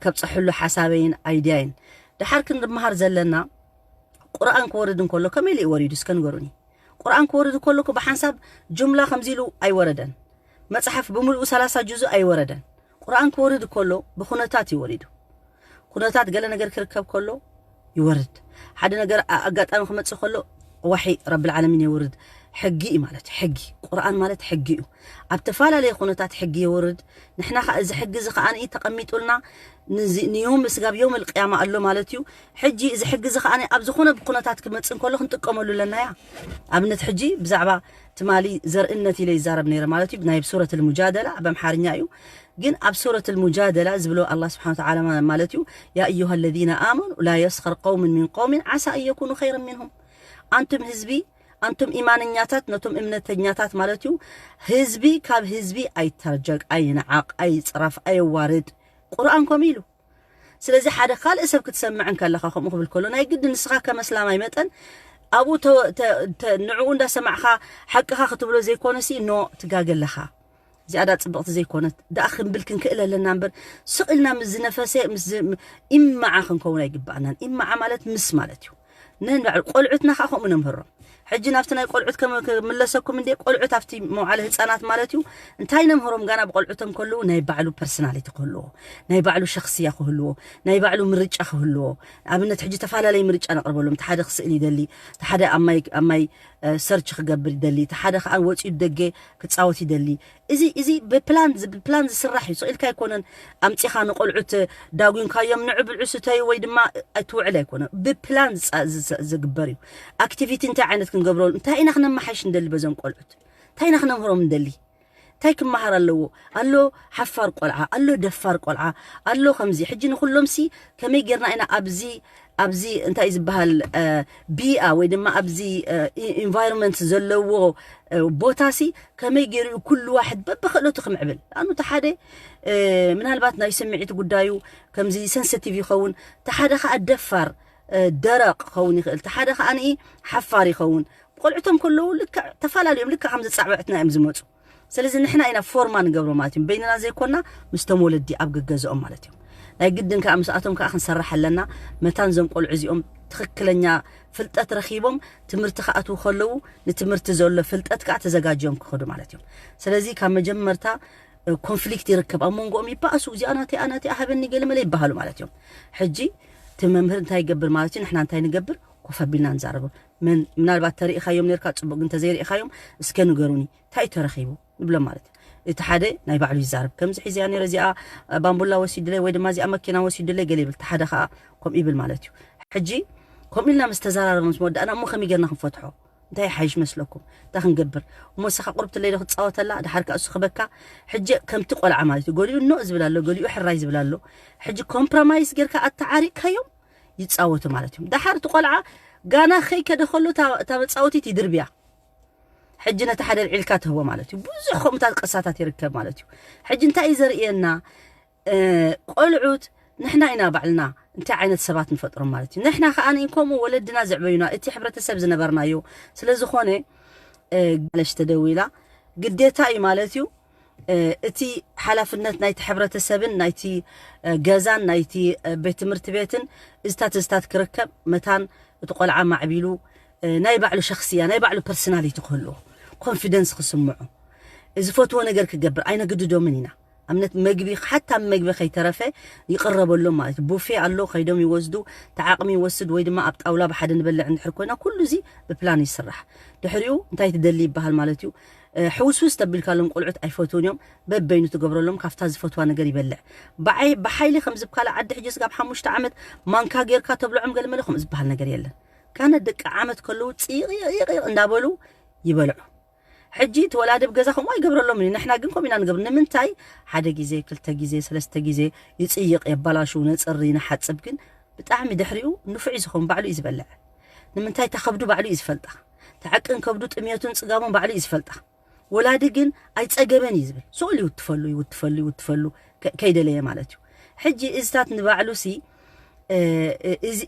ከብፀሐሉ ሓሳበይን ኣይድያይን ድሓር ክንመሃር ዘለና ቁርኣን ክወርድ እንከሎ ከመይ ኢሉ እዩ ወሪዱ እስከ ንገሩኒ ቁርኣን ክወርድ ከሎ እኮ ብሓንሳብ ጅምላ ከምዚ ኢሉ ኣይወረደን መፅሓፍ ብምልኡ ሰላሳ ጁዙ ኣይወረደን ቁርኣን ክወርድ ከሎ ብኩነታት እዩ ወሪዱ ኩነታት ገለ ነገር ክርከብ ከሎ ይወርድ ሓደ ነገር ኣጋጣሚ ክመፅእ ከሎ ዋሒ ረቢ ዓለሚን የውርድ ሕጊ እዩ ማለት እዩ። ሕጊ ቁርኣን ማለት ሕጊ እዩ። ኣብ ተፈላለየ ኩነታት ሕጊ የወርድ። ንሕና ከዓ እዚ ሕጊ እዚ ከዓ ተቐሚጡልና ንዮም ስጋብ ዮም ልቅያማ ኣሎ ማለት እዩ። ሕጂ እዚ ሕጊ እዚ ከዓ ኣብ ዝኾነ ኩነታት ክመፅእ እንከሎ ክንጥቀመሉ ኣለና እያ። ኣብነት ሕጂ ብዛዕባ ትማሊ ዘርእነት ኢለ ይዛረብ ነይረ ማለት እዩ። ናይ ሱረት ልሙጃደላ ኣብ ኣምሓርኛ እዩ። ግን ኣብ ሱረት ልሙጃደላ ዝብሎ ኣላ ስብሓን ተዓላ ማለት እዩ። ያ ኣዩሃ ለዚነ ኣመኑ ላ የስኸር ቀውምን ሚን ቀውሚን ዓሳ ኣን የኩኑ ኸይረን ሚንሁም። ኣንቱም ህዝቢ ኣንቱም ኢማንኛታት ነቶም እምነተኛታት ማለት እዩ። ህዝቢ ካብ ህዝቢ ኣይተርጀግ ኣይንዓቕ ኣይፅረፍ ኣየዋርድ። ቁርኣን ከምኡ ኢሉ። ስለዚ ሓደ ካልእ ሰብ ክትሰምዕ እንከለኻ ከምኡ ክብል ከሎ ናይ ግዲ ንስኻ ከመስላማይ መጠን ኣብኡ ንዕኡ እንዳሰማዕኻ ሓቅኻ ክትብሎ ዘይኮነሲ ኖ ትጋገ ኣለኻ። እዚኣ ዳ ፅብቕቲ ዘይኮነት ደኣ ክንብል ክንክእል ኣለና እምበር ስቕ ኢልና ምስ ዝነፈሰ ምስ ኢማዓ ክንከውን ኣይግባእናን። ኢማዓ ማለት ምስ ማለት እዩ። ነንባዕሉ ቆልዑትና ከዓ ከምኡ ነምህሮም። ሕጂ ናብቲ ናይ ቆልዑት ክምለሰኩም እንደ ቆልዑት ኣብቲ መውዓለ ህፃናት ማለት እዩ። እንታይ ነምህሮም ጋና ብቆልዑቶም ከለዉ ናይ ባዕሉ ፐርሶናሊቲ ክህልዎ፣ ናይ ባዕሉ ሸክስያ ክህልዎ፣ ናይ ባዕሉ ምርጫ ክህልዎ። ኣብነት ሕጂ ተፈላለየ ምርጫ ነቕርበሎም። እቲ ሓደ ክስእል ይደሊ፣ እቲ ሓደ ኣብ ማይ ሰርች ክገብር ይደሊ፣ እቲ ሓደ ከዓ ወፂኡ ደገ ክፃወት ይደሊ። እዚ እዚ ብፕላን ብፕላን ዝስራሕ እዩ። ስቕ ኢልካ ኣይኮነን ኣምፂኻ ንቆልዑት ዳጉንካዮም ንዑ ብልዑ ስተዩ ወይ ድማ ኣይትውዕል ኣይኮነን። ብፕላን ዝግበር እዩ። ኣክቲቪቲ እንታይ ዓይነት ክንገብረሉ እንታይ ኢና ክነመሓይሽ ንደሊ በዞም ቆልዑት እንታይ ኢና ክነምህሮም ንደሊ እንታይ ክመሃር ኣለዎ ኣሎ ሓፋር ቆልዓ ኣሎ ደፋር ቆልዓ ኣሎ ከምዚ ሕጂ ንኩሎም ሲ ከመይ ጌርና ኢና ኣብዚ ኣብዚ እንታይ ዝበሃል ቢኣ ወይ ድማ ኣብዚ ኢንቫይሮንመንት ዘለዎ ቦታ ሲ ከመይ ገይሩ እዩ ኩሉ ዋሕድ በብክእለቱ ክምዕብል ኣኑ ተሓደ ምናልባት ናይ ስምዒት ጉዳዩ ከምዚ ሰንስቲቭ ይኸውን ተሓደ ከዓ ደፋር ደረቕ ክኸውን ይኽእል ተሓደ ከዓ ንኢ ሓፋር ይኸውን ቆልዕቶም ከለዉ ልክዕ ተፈላለዮም ልክዕ ከም ዝፃዕበዕትና እዮም ዝመፁ ስለዚ ንሕና ኢና ፎርማ ንገብሮ ማለት እዮም በይንና ዘይኮና ምስቶም ወለዲ ኣብ ገገዝኦም ማለት እዮም ናይ ግድን ከዓ ምስኣቶም ከዓ ክንሰርሕ ኣለና መታን ዘም ቆልዑ እዚኦም ትኽክለኛ ፍልጠት ረኺቦም ትምህርቲ ክኣትዉ ከለዉ ንትምህርቲ ዘሎ ፍልጠት ከዓ ተዘጋጅዮም ክኸዱ ማለት እዮም ስለዚ ካብ መጀመርታ ኮንፍሊክት ይርከብ ኣብ መንጎኦም ይባእሱ እዚኣ ናተይ ኣናተይ ኣሃበኒ ገለ መለ ይበሃሉ ማለት እዮም ሕጂ እቲ መምህር እንታይ ይገብር ማለት እዩ ንሕና እንታይ ንገብር ኮፍ ኣቢልና ንዛረቦም ምናልባት ተሪኢኻዮም ነርካ ፅቡቅ ግን ተዘይሪኢኻዮም እስከ ንገሩኒ እንታይ ተረኺቡ ንብሎም ማለት እዩ እቲ ሓደ ናይ ባዕሉ ይዛረብ ከምዚ ሒዚያ ነረ እዚኣ ባምቡላ ወሲድለይ ወይ ድማ እዚኣ መኪና ወሲድለይ ገለ ይብል ሓደ ከዓ ከምኡ ይብል ማለት እዩ ሕጂ ከምኡ ኢልና ምስ ተዘራረበ ምስ መወዳእና እሞ ከመይ ጌርና ክንፈትሖ እንታይ ሓይሽ መስለኩም እንታይ ክንገብር እሞ ስኻ ቁርብ ትለይ ክትፃወተላ ድሓር ከዓ እሱ ክበካ ሕጂ ከምቲ ቆልዓ ማለት እዩ ገሊኡ ኖ ዝብል ኣሎ ገሊኡ ሕራይ ዝብል ኣሎ ሕጂ ኮምፕሮማይስ ጌርካ ኣተዓሪቅካዮም ይፃወቱ ማለት እዮም ዳሓር እቲ ቆልዓ ጋና ከይከደ ከሎ እታ መፃወቲት ይድርብያ ሕጂ ነቲ ሓደ ልዒልካ ትህቦ ማለት እዩ ብዙሕ ከምኡታት ቅሳታት ይርከብ ማለት እዩ ሕጂ እንታይ እዩ ዘርእየና ቆልዑት ንሕና ኢና ባዕልና እንታይ ዓይነት ሰባት ንፈጥሮም ማለት እዩ ንሕና ከዓ ከምኡ ወለድና ዘዕበዩና እቲ ሕብረተሰብ ዝነበርናዮ ስለዝኾነ ጋለሽ ተደዊላ ግዴታ እዩ ማለት እዩ እቲ ሓላፍነት ናይቲ ሕብረተሰብን ናይቲ ገዛን ናይቲ ቤት ትምህርቲ ቤትን እዝታት እዝታት ክርከብ መታን እቲ ቆልዓ ማዕቢሉ ናይ ባዕሉ ሸክስያ ናይ ባዕሉ ፐርሶናሊቲ ክህልዎ ኮንፊደንስ ክስምዖ ዝፈትዎ ነገር ክገብር ኣይነግድዶምን ኢና ኣብነት መግቢ ሓታ መግቢ ከይተረፈ ይቅረበሎም ማለት ቡፌ ኣሎ ከይዶም ይወስዱ ተዓቅሚ ይወስድ ወይ ድማ ኣብ ጣውላ ብሓደ ንበልዕ እንድሕር ኮይና ኩሉ እዚ ብፕላን ይስራሕ ድሕሪኡ እንታይ ትደሊ ይበሃል ማለት እዩ ሕውስውስ ተቢልካሎም ቆልዑት ኣይፈትውን እዮም በበይኑ ትገብረሎም ካብታ ዝፈትዋ ነገር ይበልዕ ብሓይሊ ከም ዝብካላ ዓዲ ሕጂ ስጋብ ሓሙሽተ ዓመት ማንካ ጌርካ ተብልዖም ገልመለ ከምኡ ዝበሃል ነገር የለን ካነ ደቂ ዓመት ከለዉ ፅይቕይቕይቕ እንዳበሉ ይበልዑ ሕጂ እቲ ወላዲ ኣብ ገዛ ከምኡ ኣይገብረሎም እዩ ንሕና ግን ከምኡ ኢና ንገብር ንምንታይ ሓደ ግዜ ክልተ ግዜ ሰለስተ ግዜ ይፅይቕ የባላሹ ነፅሪ ንሓፅብ ግን ብጣዕሚ ድሕሪኡ ንፉዕ እዩ ዝኸውን ባዕሉ እዩ ዝበልዕ ንምንታይ ተኸብዱ ባዕሉ እዩ ዝፈልጣ ተዓቅን ከብዱ ጥምየቱን ፅጋቡን ባዕሉ እዩ ዝፈልጣ ወላዲ ግን ኣይፀገበን እዩ ዝብል ስኡል ይውትፈሉ ይውትፈሉ ይውትፈሉ ከይደለየ ማለት እዩ ሕጂ እዚታት ንባዕሉ ሲ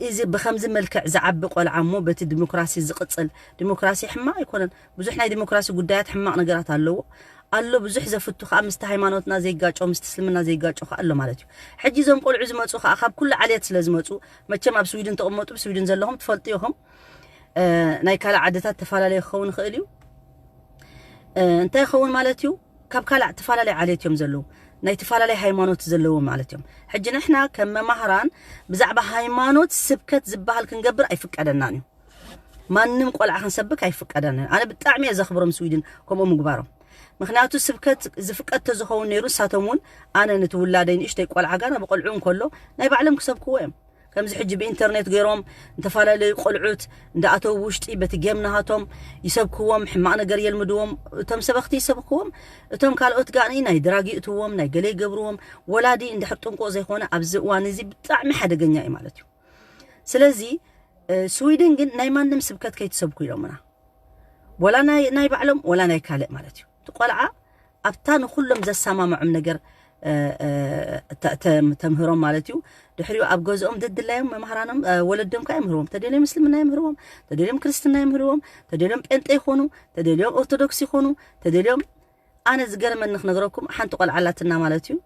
እዚ ብከምዚ መልክዕ ዝዓቢ ቆልዓ እሞ በቲ ዲሞክራሲ ዝቕፅል ዲሞክራሲ ሕማቕ ኣይኮነን ብዙሕ ናይ ዲሞክራሲ ጉዳያት ሕማቕ ነገራት ኣለዎ ኣሎ ብዙሕ ዘፍቱ ከዓ ምስቲ ሃይማኖትና ዘይጋጮ ምስቲ እስልምና ዘይጋጮ ከዓ ኣሎ ማለት እዩ ሕጂ እዞም ቆልዑ ዝመፁ ከዓ ካብ ኩሉ ዓልየት ስለ ዝመፁ መቸም ኣብ ስዊድን ተቐመጡ ብስዊድን ዘለኹም ትፈልጡ ኢኹም ናይ ካልእ ዓድታት ተፈላለየ ክኸውን ይኽእል እዩ እንታይ ይኸውን ማለት እዩ ካብ ካልእ ተፈላለየ ዓሌት እዮም ዘለዉ ናይ ተፈላለየ ሃይማኖት ዘለዎ ማለት እዮም ሕጂ ንሕና ከም መማህራን ብዛዕባ ሃይማኖት ስብከት ዝበሃል ክንገብር ኣይፍቀደናን እዩ ማንም ቆልዓ ክንሰብክ ኣይፍቀደንን። ኣነ ብጣዕሚ እየ ዘኽብሮም ስዊድን ከምኡ ምግባሮም። ምክንያቱ ስብከት ዝፍቀድ ተዝኸውን ነይሩ፣ ንሳቶም እውን ኣነ ነቲ ውላደይ ንእሽተይ ቆልዓ ጋና ብቆልዑ እንከሎ ናይ ባዕሎም ክሰብክዎ እዮም። ከምዚ ሕጂ ብኢንተርኔት ገይሮም ዝተፈላለዩ ቆልዑት እንዳኣተው ውሽጢ በቲ ጌም ናሃቶም ይሰብክዎም፣ ሕማቕ ነገር የልምድዎም። እቶም ሰበኽቲ ይሰብክዎም፣ እቶም ካልኦት ጋኒ ናይ ድራግ ይእትዎም፣ ናይ ገለ ይገብርዎም። ወላዲ እንድሕር ጥንቁቕ ዘይኮነ ኣብዚ እዋን እዚ ብጣዕሚ ሓደገኛ እዩ ማለት እዩ። ስለዚ ስዊድን ግን ናይ ማንም ስብከት ከይትሰብኩ ኢሎምና። ወላ ናይ ባዕሎም ወላ ናይ ካልእ ማለት እዩ። እቲ ቆልዓ ኣብታ ንኩሎም ዘሰማምዖም ነገር ተምህሮም ማለት እዩ። ድሕሪኡ ኣብ ገዝኦም ደድላዮም መምሃራኖም ወለዶም ከኣ የምህርዎም። ተደልዮም ምስልምና የምህርዎም፣ ተደልዮም ክርስትና የምህርዎም፣ ተደልዮም ጴንጤ ይኾኑ፣ ተደልዮም ኦርቶዶክስ ይኾኑ፣ ተደልዮም ኣነ ዝገርመኒ ክነግረኩም ሓንቲ ቆልዓ ኣላትና ማለት እዩ።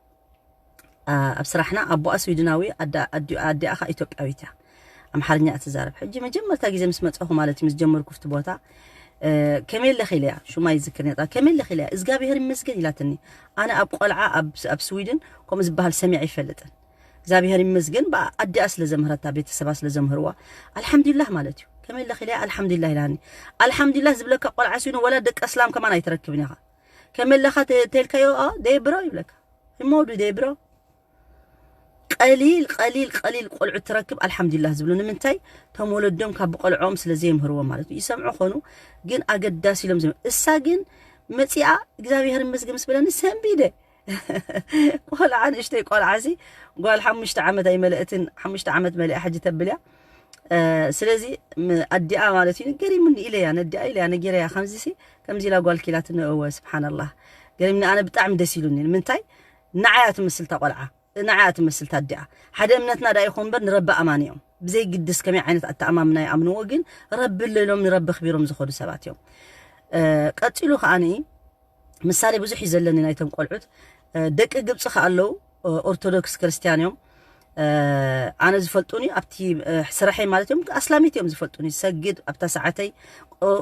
ኣብ ስራሕና ኣቦኣ ስዊድናዊ ኣዲኣ ኢትዮጵያዊት እያ። ኣምሓርኛ እትዛረብ። ሕጂ መጀመርታ ግዜ ምስ መፀኹ ማለት ምስ ጀመርኩ ፍቲ ቦታ ከመይ ኣለኺ ኢለያ። ሹማ ይዝክር ነጣ ከመይ ኣለኺ ኢለያ። እግዚኣብሔር ይመስገን ኢላትኒ። ኣነ ኣብ ቆልዓ ኣብ ስዊድን ከምኡ ዝበሃል ሰሚዐ ይፈልጥን። እግዚኣብሔር ይመስገን ብኣዲኣ ስለ ዘምህረታ ቤተሰባ ስለ ዘምህርዋ ኣልሓምዱሊላህ ማለት እዩ። ከመይ ኣለኺ ኢለያ ኣልሓምዱሊላህ ኢላኒ። ኣልሓምዱሊላህ ዝብለካ ቆልዓ ስዊድን ወላ ደቂ ኣስላም ከማን ኣይትረክብን ኢኻ። ከመለኻ ተልካዮ ደብሮ ይብለካ። ሞዱ ደብሮ ቀሊል ቀሊል ቀሊል ቆልዑ ትረክብ ኣልሓምዱሊላህ ዝብሉ። ንምንታይ? ቶም ወለዶም ካብ ቆልዖም ስለ ዘይምህርዎ ማለት እዩ። ይሰምዑ ኾኑ ግን ኣገዳሲ ኢሎም ዝም እሳ ግን መፂኣ እግዚኣብሔር ይመስገን ምስ በለኒ ሰንቢደ። ቆልዓ ንእሽተይ ቆልዓ ሲ ጓል ሓሙሽተ ዓመት ኣይመለእትን። ሓሙሽተ ዓመት መሊኣ ሕጂ ተብል እያ። ስለዚ ኣዲኣ ማለት እዩ ገሪሙኒ ኢለያ ነዲኣ ኢለያ ነጊረያ ከምዚ ሲ ከምዚ ኢላ ጓል ኪላትኒ። እወ ስብሓንላህ ገሪምኒ። ኣነ ብጣዕሚ ደስ ኢሉኒ። ንምንታይ ንዓያ ትመስልታ ቆልዓ ንዓያ ትመስልታ ኣዲኣ። ሓደ እምነትና ዳ ይኹን እምበር ንረቢ ኣማኒ እዮም። ብዘይግድስ ከመይ ዓይነት ኣተኣማምና ይኣምንዎ ግን ረቢ ኣሎ ኢሎም ንረቢ ኣኽቢሮም ዝኸዱ ሰባት እዮም። ቀፂሉ ከዓኒ ምሳሌ ብዙሕ እዩ ዘለኒ ናይቶም ቆልዑት። ደቂ ግብፂ ከ ኣለዉ ኦርቶዶክስ ክርስትያን እዮም። ኣነ ዝፈልጡኒ ኣብቲ ስራሐይ ማለት እዮም ኣስላሚት እዮም ዝፈልጡኒ። ሰግድ ኣብታ ሰዓተይ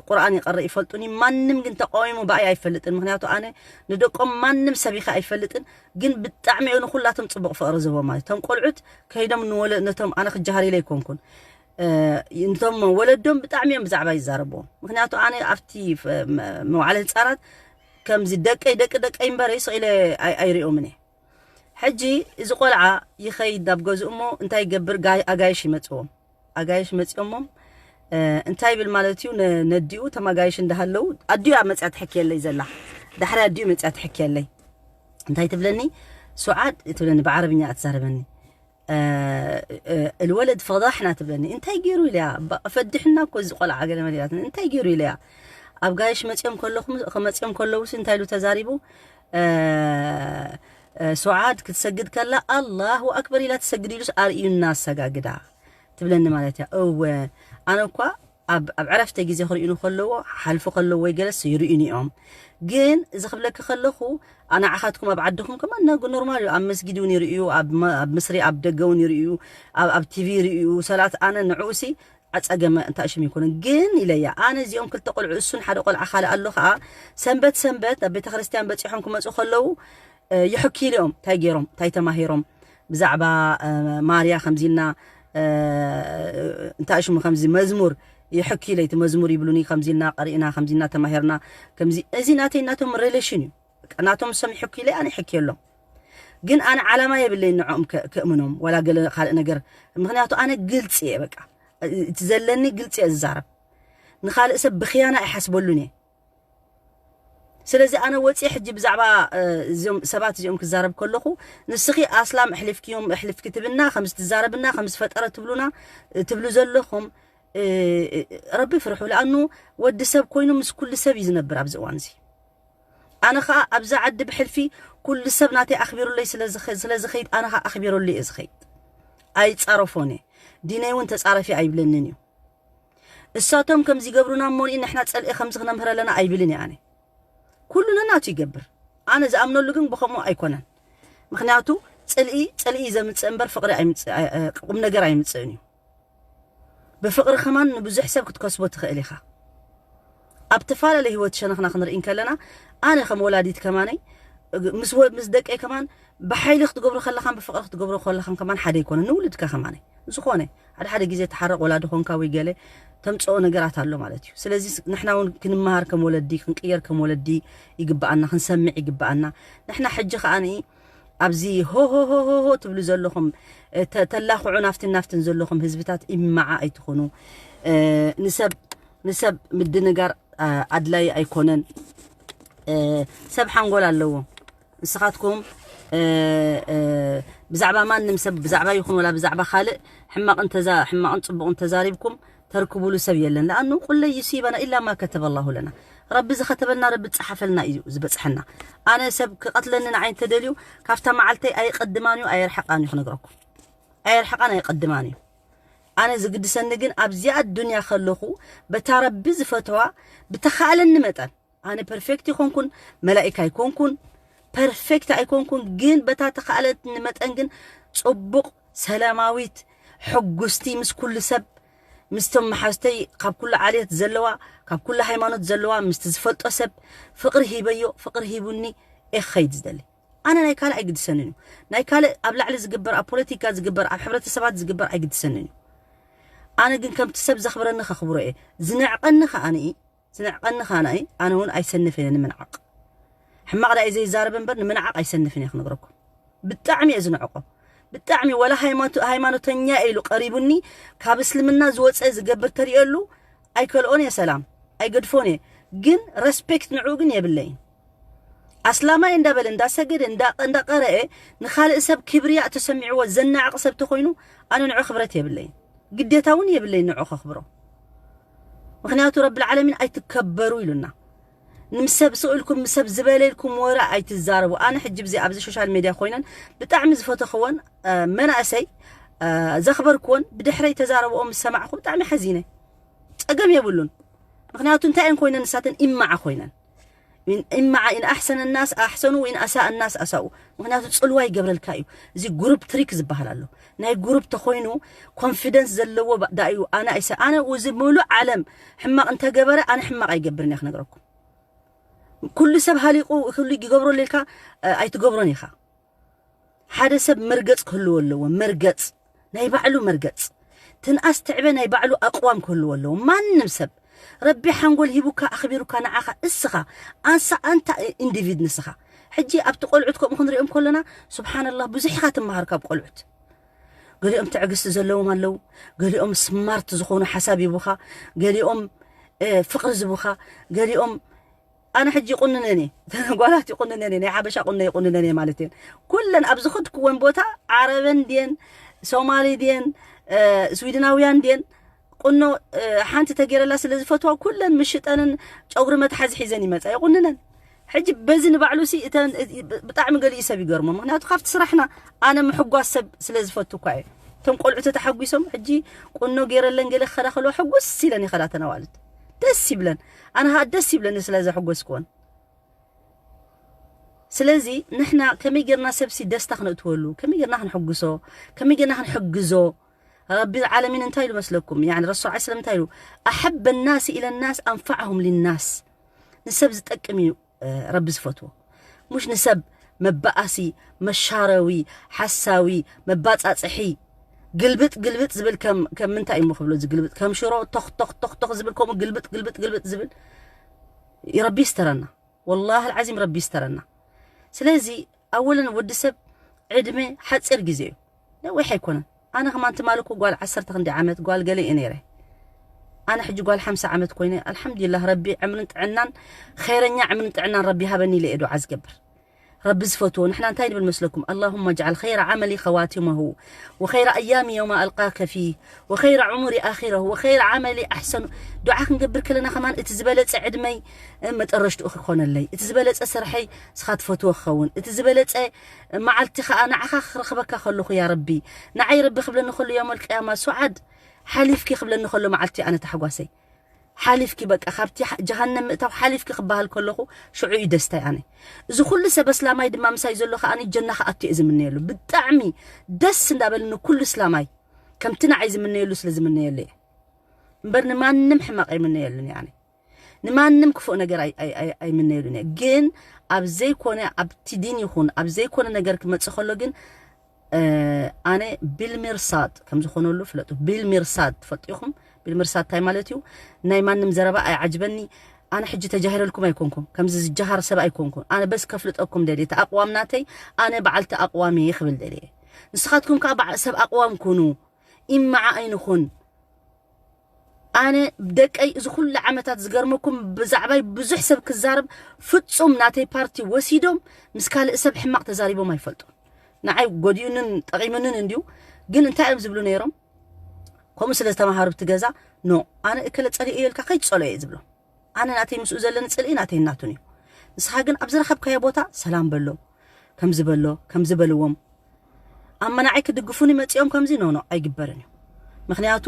ቁርኣን ይቀርእ ይፈልጡኒ። ማንም ግን ተቃዊሙ ብኣይ ኣይፈልጥን። ምክንያቱ ኣነ ንደቆም ማንም ሰቢኸ ኣይፈልጥን። ግን ብጣዕሚ እዩ ንኩላቶም ፅቡቅ ፍቅሪ ዝህቦም ማለት እቶም ቆልዑት ከይዶም ንወለ ነቶም ኣነ ክጀሃር ኢለ ኣይኮንኩን። ነቶም ወለዶም ብጣዕሚ እዮም ብዛዕባ ይዛረብዎም። ምክንያቱ ኣነ ኣብቲ መዋዕለ ህፃናት ከምዚ ደቀይ ደቂ ደቀይ እምበረ ስቕ ኢለ ኣይሪኦምን እየ። ሕጂ እዚ ቆልዓ ይኸይድ ናብ ገዝኡ እሞ እንታይ ይገብር? ኣጋይሽ ይመፅዎም። ኣጋይሽ መፅኦሞም እንታይ ይብል ማለት እዩ? ነዲኡ ተማጋይሽ እንዳሃለው ኣዲኡ ኣብ መፅያ ትሕክየለይ ዘላ ዳሕሪ ኣዲኡ መፅያ ትሕክየለይ እንታይ ትብለኒ? ሱዓድ ትብለኒ ብዓረብኛ እትዛረበኒ። الولد فضحنا ትብለኒ። እንታይ ገይሩ ኢለያ? ፈድሕና እኮ እዚ ቆልዓ ገለ መለ ኢላትኒ። እንታይ ገይሩ ኢለያ? ኣብ ጋይሽ መፅኦም ከለኹም ከመፅኦም ከለውስ እንታይ ኢሉ ተዛሪቡ? ሱዓድ ክትሰግድ ከላ ኣላሁ ኣክበር ኢላ ትሰግድ ኢሉስ ኣርእዩና ኣሰጋግዳ ትብለኒ ማለት እያ። እወ ኣነ እኳ ኣብ ኣብ ዕረፍተ ግዜ ክርእዩኒ ከለዎ ሓልፉ ከለዎ ወይ ገለስ ይርእዩኒ እዮም። ግን እዚ ክብለኪ ከለኹ ንዓኻትኩም ኣብ ዓድኹም ከማን ነግ ኖርማል እዩ። ኣብ መስጊድ እውን ይርእዩ፣ ኣብ መ- ኣብ ምስሪ ኣብ ደገ እውን ይርእዩ፣ ኣብ ኣብ ቲቪ ይርእዩ። ሰላት ኣነ ንዕኡሲ ኣጸገመ እንታይ ሽም ይኮነ። ግን ኢለያ ኣነ እዚኦም ክልተ ቆልዑ እሱን ሓደ ቆልዓ ካልእ ኣሎ ከዓ ሰንበት ሰንበት ናብ ቤተ ክርስቲያን በጺሖም ክመጹ ከለዉ ይሕኪሉ እዮም። እንታይ ገይሮም እንታይ ተማሂሮም ብዛዕባ ማርያ ከምዚልና እንታይ ሽሙ ከምዚ መዝሙር ይሕኪሉ እቲ መዝሙር ይብሉኒ ከምዚልና ቀሪእና ከምዚልና ተማሂርና ከምዚ እዚ ናተይ ናቶም ሬሌሽን እዩ። በቃ ናቶም እሶም ይሕኪሉ ኣነ ይሕኪሎም። ግን ኣነ ዓላማ የብለይ ንዕኦም ከእምኖም ወላ ገለ ካልእ ነገር ምክንያቱ ኣነ ግልፂ እየ በቃ እቲ ዘለኒ ግልፂ እየ ዝዛረብ። ንኻልእ ሰብ ብክያና ኣይሓስበሉን እየ። ስለዚ ኣነ ወፂ ሕጂ ብዛዕባ እዚኦም ሰባት እዚኦም ክዛረብ ከለኹ ንስኺ ኣስላም ኣሕሊፍክዮም ኣሕሊፍኪ ትብና ከም ዝትዛረብና ከም ዝፈጠረ ትብሉና ትብሉ ዘለኹም ረቢ ፍርሑ። ለኣኑ ወዲ ሰብ ኮይኑ ምስ ኩሉ ሰብ እዩ ዝነብር ኣብዚ እዋን እዚ። ኣነ ከዓ ኣብዛ ዓዲ ብሕልፊ ኩሉ ሰብ ናተይ ኣኽቢሩለይ ስለ ዝኸይድ ኣነ ከዓ ኣኽቢረሉ እየ ዝኸይድ። ኣይፃረፎን እየ። ዲነይ እውን ተፃረፊ ኣይብለንን እዩ። እሳቶም ከምዚ ይገብሩና እሞ ንሕና ፀልኢ ከምዚ ክነምህር ኣለና ኣይብልን እየ ኣነ። ኩሉ ነናቱ ይገብር። ኣነ ዝኣምነሉ ግን ብኸምኡ ኣይኮነን። ምክንያቱ ፅልኢ ፅልኢ እዩ ዘምፅእ እምበር ፍቅሪ ቁም ነገር ኣይምፅእን እዩ። ብፍቅሪ ከማን ንብዙሕ ሰብ ክትከስቦ ትኽእል ኢኻ። ኣብ ተፈላለየ ህይወት ሸነኽና ክንርኢ እንከለና ኣነ ከም ወላዲት ከማነይ ምስ ወ- ምስ ደቀይ ከማን ብሓይሊ ክትገብሮ ከለኻን ብፍቅሪ ክትገብሮ ከለኻን ከማን ሓደ ኣይኮነ ንውልድካ ከማነ ዝኾነ ሓደ ሓደ ግዜ ተሓረቕ ወላዲ ኾንካ ወይ ገለ ተምፅኦ ነገራት ኣሎ ማለት እዩ። ስለዚ ንሕና እውን ክንመሃር ከም ወለዲ፣ ክንቅየር ከም ወለዲ ይግብኣና፣ ክንሰምዕ ይግብኣና። ንሕና ሕጂ ከዓኒ ኣብዚ ሆ ሆ ሆ ሆ ሆ ትብሉ ዘለኹም፣ እ፣ ተ-፣ ተላኽዑ ናፍትን ናፍትን ዘለኹም ህዝብታት ኢማዓ ኣይትኹኑ። እ፣ ንሰብ፣ ንሰብ ምድንጋር፣ እ፣ ኣድላይ ኣይኮነን። እ፣ ሰብ ሓንጎል ኣለዎ። ንስኻትኩም፣ እ፣ እ፣ ብዛዕባ ማንም ሰብ፣ ብዛዕባ ይኹን ወላ ብዛዕባ ካልእ ሕማቕን ተዛ-፣ ሕማቕን ጽቡቕን ተዛሪብኩም ተርክቡሉ ሰብ የለን። ለኣኑ ቁለይ ዩሲበና ኢላ ማ ከተበ ኣላሁ ለና። ረቢ ዝኸተበልና ረቢ ዝጸሓፈልና እዩ ዝበጽሐና። ኣነ ሰብ ክቐትለኒ ንዓይ እንተደልዩ ካብታ መዓልተይ ኣየቐድማን እዩ ኣየርሕቓን እዩ ክነግረኩም። ኣየርሕቓን ኣየቐድማን እዩ። ኣነ ዝግድሰኒ ግን ኣብዚኣ ኣዱንያ ከለኹ በታ ረቢ ዝፈትዋ ብተኻእለኒ መጠን፣ ኣነ ፐርፌክት ኣይኮንኩን፣ መላኢካ ኣይኮንኩን፣ ፐርፌክት ኣይኮንኩን፣ ግን በታ ተኻእለትኒ መጠን ግን ጽቡቕ፣ ሰላማዊት፣ ሕጉስቲ ምስ ኩሉ ሰብ፣ ምስቶም መሓዝተይ ካብ ኩሉ ዓሌት ዘለዋ፣ ካብ ኩሉ ሃይማኖት ዘለዋ፣ ምስቲ ዝፈልጦ ሰብ ፍቕሪ ሂበዮ፣ ፍቕሪ ሂቡኒ እየ ክኸይድ ዝደሊ። ኣነ ናይ ካልእ ኣይግድሰንን እዩ። ናይ ካልእ ኣብ ላዕሊ ዝግበር፣ ኣብ ፖለቲካ ዝግበር፣ ኣብ ሕብረተሰባት ዝግበር ኣይግድሰንን እዩ። ኣነ ግን ከምቲ ሰብ ዘኽብረኒ ከኽብሮ እየ። ዝንዕቐኒ ከኣ ንኢ፣ ዝንዕቐኒ ከኣ ንኢ፣ ኣነ እውን ኣይሰንፍን እየ ንምንዓቕ። ሕማቕ ዳኣ እዩ ዘይዛረብ እምበር ንምንዓቕ ኣይሰንፍን እየ ክነግረኩም። ብጣዕሚ እየ ዝንዕቆ። ብጣዕሚ ወላ ሃይማኖት-፣ ሃይማኖተኛ እየ ኢሉ ቀሪቡኒ፣ ካብ እስልምና ዝወፀ ዝገብር ተሪኦሉ ኣይከልኦን እየ ሰላም፣ ኣይገድፎን እየ። ግን ረስፔክት ንዕኡ ግን የብለይን። ኣስላማይ እንዳበለ፣ እንዳሰገደ፣ እንዳ-፣ እንዳቀረአ ንኻልእ ሰብ ክብርያ ተሰሚዕዎ ዘናዕቕ ሰብ ተኾይኑ ኣነ ንዑ ክብረት የብለይን። ግዴታ እውን የብለይን ንዑ ከኽብሮ። ምኽንያቱ ረብል ዓለሚን ኣይትከበሩ ኢሉና። ንምሰብ ስቕ ኢልኩም፣ ምሰብ ዝበለ ኢልኩም ወረ ኣይትዛረቡ። ኣነ ሕጂ ብዚ ኣብዚ ሶሻል ሜድያ ኮይነን ብጣዕሚ ዝፈተኽወን፣ እ፣ መናእሰይ፣ እ፣ ዘኽበርክወን ብድሕረይ ተዛረብኦም ምስ ሰማዕኹ ብጣዕሚ ሓዚነ። ጸገም የብሉን። ምኽንያቱ እንታይ እየን ኮይነን? ንሳተን ኢማዓ ኮይነን። ኢን-፣ ኢማዓ ኢን ኣሕሰነ ናስ ኣሕሰኑ ወኢን ኣሳእ ናስ ኣሳኡ። ምኽንያቱ ጽልዋ ይገብረልካ እዩ። እዚ ግሩፕ ትሪክ ዝበሃል ኣሎ። ናይ ግሩፕ ተኾይኑ ኮንፊደንስ ዘለዎ ባ-፣ ዳ እዩ። ኣነ ኣይሰ-፣ ኣነ እዚ ሙሉእ ዓለም ሕማቕ እንተገበረ ኣነ ሕማቕ ኣይገብርን እየ ክነግረኩም። ኩሉ ሰብ ሃሊቑ ኩሉ ይገብሮ ኢልካ፣ እ፣ ኣይትገብሮን ኢኻ። ሓደ ሰብ መርገጽ ክህልዎ ኣለዎ። መርገጽ፣ ናይ ባዕሉ መርገጽ። ትንኣስ ትዕበ ናይ ባዕሉ ኣቕዋም ክህልዎ ኣለዎ። ማንም ሰብ ረቢ ሓንጎል ሂቡካ ኣኽቢሩካ ንዓኻ እስኻ ኣንሳ ኣንታ ኢንዲቪድ ንስኻ። ሕጂ ኣብቲ ቆልዑት ከምኡ ክንሪኦም ከለና ስብሓንላህ ብዙሕ ኢኻ ትመሃር ካብ ቆልዑት። ገሊኦም ትዕግስቲ ዘለዎም ኣለዉ፣ ገሊኦም ስማርት ዝኾኑ ሓሳብ ይቡኻ፣ ገሊኦም፣ እ፣ ፍቕሪ ዝቡኻ፣ ገሊኦም ኣነ ሕጂ ይቁንነን እየ። ጓላት ይቁንነን እየ፣ ናይ ሓበሻ ቁኖ ይቁንነን እየ ማለት እየን። ኩለን ኣብ ዝኸድክወን ቦታ ዓረበን ድየን፣ ሶማሊ ድየን፣ እ፣ ስዊድናውያን ድየን፣ ቁኖ፣ እ፣ ሓንቲ ተገይረላ ስለ ዝፈትዋ ኩለን ምሽጠንን ጨጉሪ መትሓዚ ሒዘን ይመጻ፣ ይቁንነን። ሕጂ በዚ ንባዕሉ ሲ እተን፣ እ፣ ብ-፣ ብጣዕሚ ገሊኡ ሰብ ይገርሞ። ምኽንያቱ ካብቲ ስራሕና ኣነ ምሕጓስ ሰብ ስለ ዝፈቱ እኳ እየ። እቶም ቆልዑ ተተሓጒሶም ሕጂ ቁኖ ገይረለን ገለ ክኸዳ ከለዋ ሕጉስ ኢለን ይኸዳ ተን ኣዋልድ። ደስ ይብለን። ኣነ ኸኣ ደስ ይብለኒ ስለ ዘሐጎስክወን። ስለዚ ንሕና ከመይ ጌርና ሰብሲ ደስታ ክነእትወሉ፣ ከመይ ጌርና ክንሕጉሶ፣ ከመይ ጌርና ክንሕግዞ? ረቢ ዓለሚን እንታይ ኢሉ መስለኩም? ያኒ ረሱል ዓለይሂ ሰላም እንታይ ኢሉ? "ኣሐበ ናሲ ኢለ ናስ ኣንፈዐሁም ሊናስ።" ንሰብ ዝጠቅም እዩ፣ እ፣ ረቢ ዝፈትዎ። ሙሽ ንሰብ መባኣሲ፣ መሻረዊ፣ ሓሳዊ፣ መባጻጽሒ፣ ግልብጥ ግልብጥ ዝብል ከም፣ ከም ምንታይ እሞ ክብሎ እዚ ግልብጥ? ከም ሽሮ ቶኽ ቶኽ ቶኽ ቶኽ ዝብል ከምኡ ግልብጥ ግልብጥ ግልብጥ ዝብል ረቢ ይስተረና። ወላሂ ኣልዓዚም ረቢ ይስተረና። ስለዚ ኣወለን ወዲ ሰብ ዕድመ ሓፂር ግዜ እዩ፣ ነዊሕ ኣይኮነን። ኣነ ከማን ትማሊ እኮ ጓል ዓሰርተ ክንደይ ዓመት ጓል ገለ እየ ነይረ። ኣነ ሕጂ ጓል ሓምሳ ዓመት ኮይነ፣ ኣልሓምዱሊላህ ረቢ ዕምርን ጥዕናን፣ ኸይረኛ ዕምርን ጥዕናን ረቢ ሃበኒ ኢለ እየ ዱዓ ዝገብር። ረቢ ዝፈትዎ፣ ንሕና እንታይ ንብል መስለኩም? ኣላሁመ እጅዓል ኸይረ ዓመሊ ኸዋቲመሁ ወኸይረ ኣያሚ የውማ ኣልቃከ ፊህ ወኸይረ ዑሙሪ ኣኺረሁ ወኸይረ ዓመሊ ኣሕሰኑ። ዱዓ ክንገብር ከለና ከማን እቲ ዝበለጸ ዕድመይ፣ እ፣ መጠረሽትኡ ክኾነለይ፣ እቲ ዝበለጸ ስርሐይ ንስኻ ትፈትዎ ክኸውን፣ እቲ ዝበለጸ መዓልቲ ኸኣ ንዓኻ ክረኽበካ ከለኹ ያ ረቢ፣ ንዓይ ረቢ ክብለኒ ከሎ የውመል ቅያማ ሱዓድ ሓሊፍኪ ክብለኒ ከሎ መዓልቲ ኣነ ታሕጓሰይ። ሓሊፍኪ በቃ ካብቲ ሓ-፣ ጀሃነም ምእታው ሓሊፍኪ ክበሃል ከለኹ ሽዑ እዩ ደስታይ ኣነ። እዚ ኩሉ ሰብ ኣስላማይ ድማ ምሳይ ዘሎ ከኣ ጀና ክኣቱ እየ ዝምነየሉ። ብጣዕሚ ደስ እንዳበለኒ ኩሉ እስላማይ ከምቲ ንዓይ ዝምነየሉ ስለ ዝምነየሉ እየ። እምበር ንማንም ሕማቕ ኣይምነየሉን እየ ኣነ። ንማንም ክፉእ ነገር ኣይ-፣ ኣይ-፣ ኣይ-፣ ኣይምነየሉን እየ። ግን ኣብ ዘይኮነ፣ ኣብቲ ዲን ይኹን ኣብ ዘይኮነ ነገር ክመጽእ ከሎ ግን፣ እ፣ ኣነ ቢልሚርሳድ ከም ዝኾነሉ ፍለጡ። ቢልሚርሳድ ትፈልጡ ኢኹም? ምርሳት እንታይ ማለት እዩ? ናይ ማንም ዘረባ ኣይዓጅበኒ። ኣነ ሕጂ ተጃሂረልኩም ኣይኮንኩም፣ ከምዚ ዝጀሃር ሰብ ኣይኮንኩም። ኣነ በስ ከፍልጠኩም ደልየ፣ እቲ ኣቕዋም ናተይ፣ ኣነ በዓልቲ ኣቕዋም እየ ክብል ደልየ። ንስኻትኩም ከዓ በዓ-፣ ሰብ ኣቕዋም ኩኑ፣ ኢመዓ ኣይንኹን። ኣነ ደቀይ እዚ ኩሉ ዓመታት ዝገርመኩም ብዛዕባይ ብዙሕ ሰብ ክዛረብ ፍጹም ናተይ ፓርቲ ወሲዶም ምስ ካልእ ሰብ ሕማቕ ተዛሪቦም ኣይፈልጡን። ንዓይ ጎዲኡንን ጠቒሙንን እንድዩ፣ ግን እንታይ እዮም ዝብሉ ነይሮም? ከምኡ ስለ ዝተማሃሩ ብቲ ገዛ፣ ኖ፣ ኣነ እከለ ጸሊኤ ኢልካ ከይትጸልኦ እየ ዝብሎ። ኣነ ናተይ ምስኡ ዘለኒ ጽልኢ ናተይ ናቱን እዩ። ንስኻ ግን ኣብ ዝረኸብካዮ ቦታ ሰላም በሎ፣ ከምዚ በሎ፣ ከምዚ በልዎም። ኣብ መናዓይ ክድግፉኒ መጺኦም ከምዚ፣ ኖ፣ ኖ፣ ኣይግበርን እዩ። ምኽንያቱ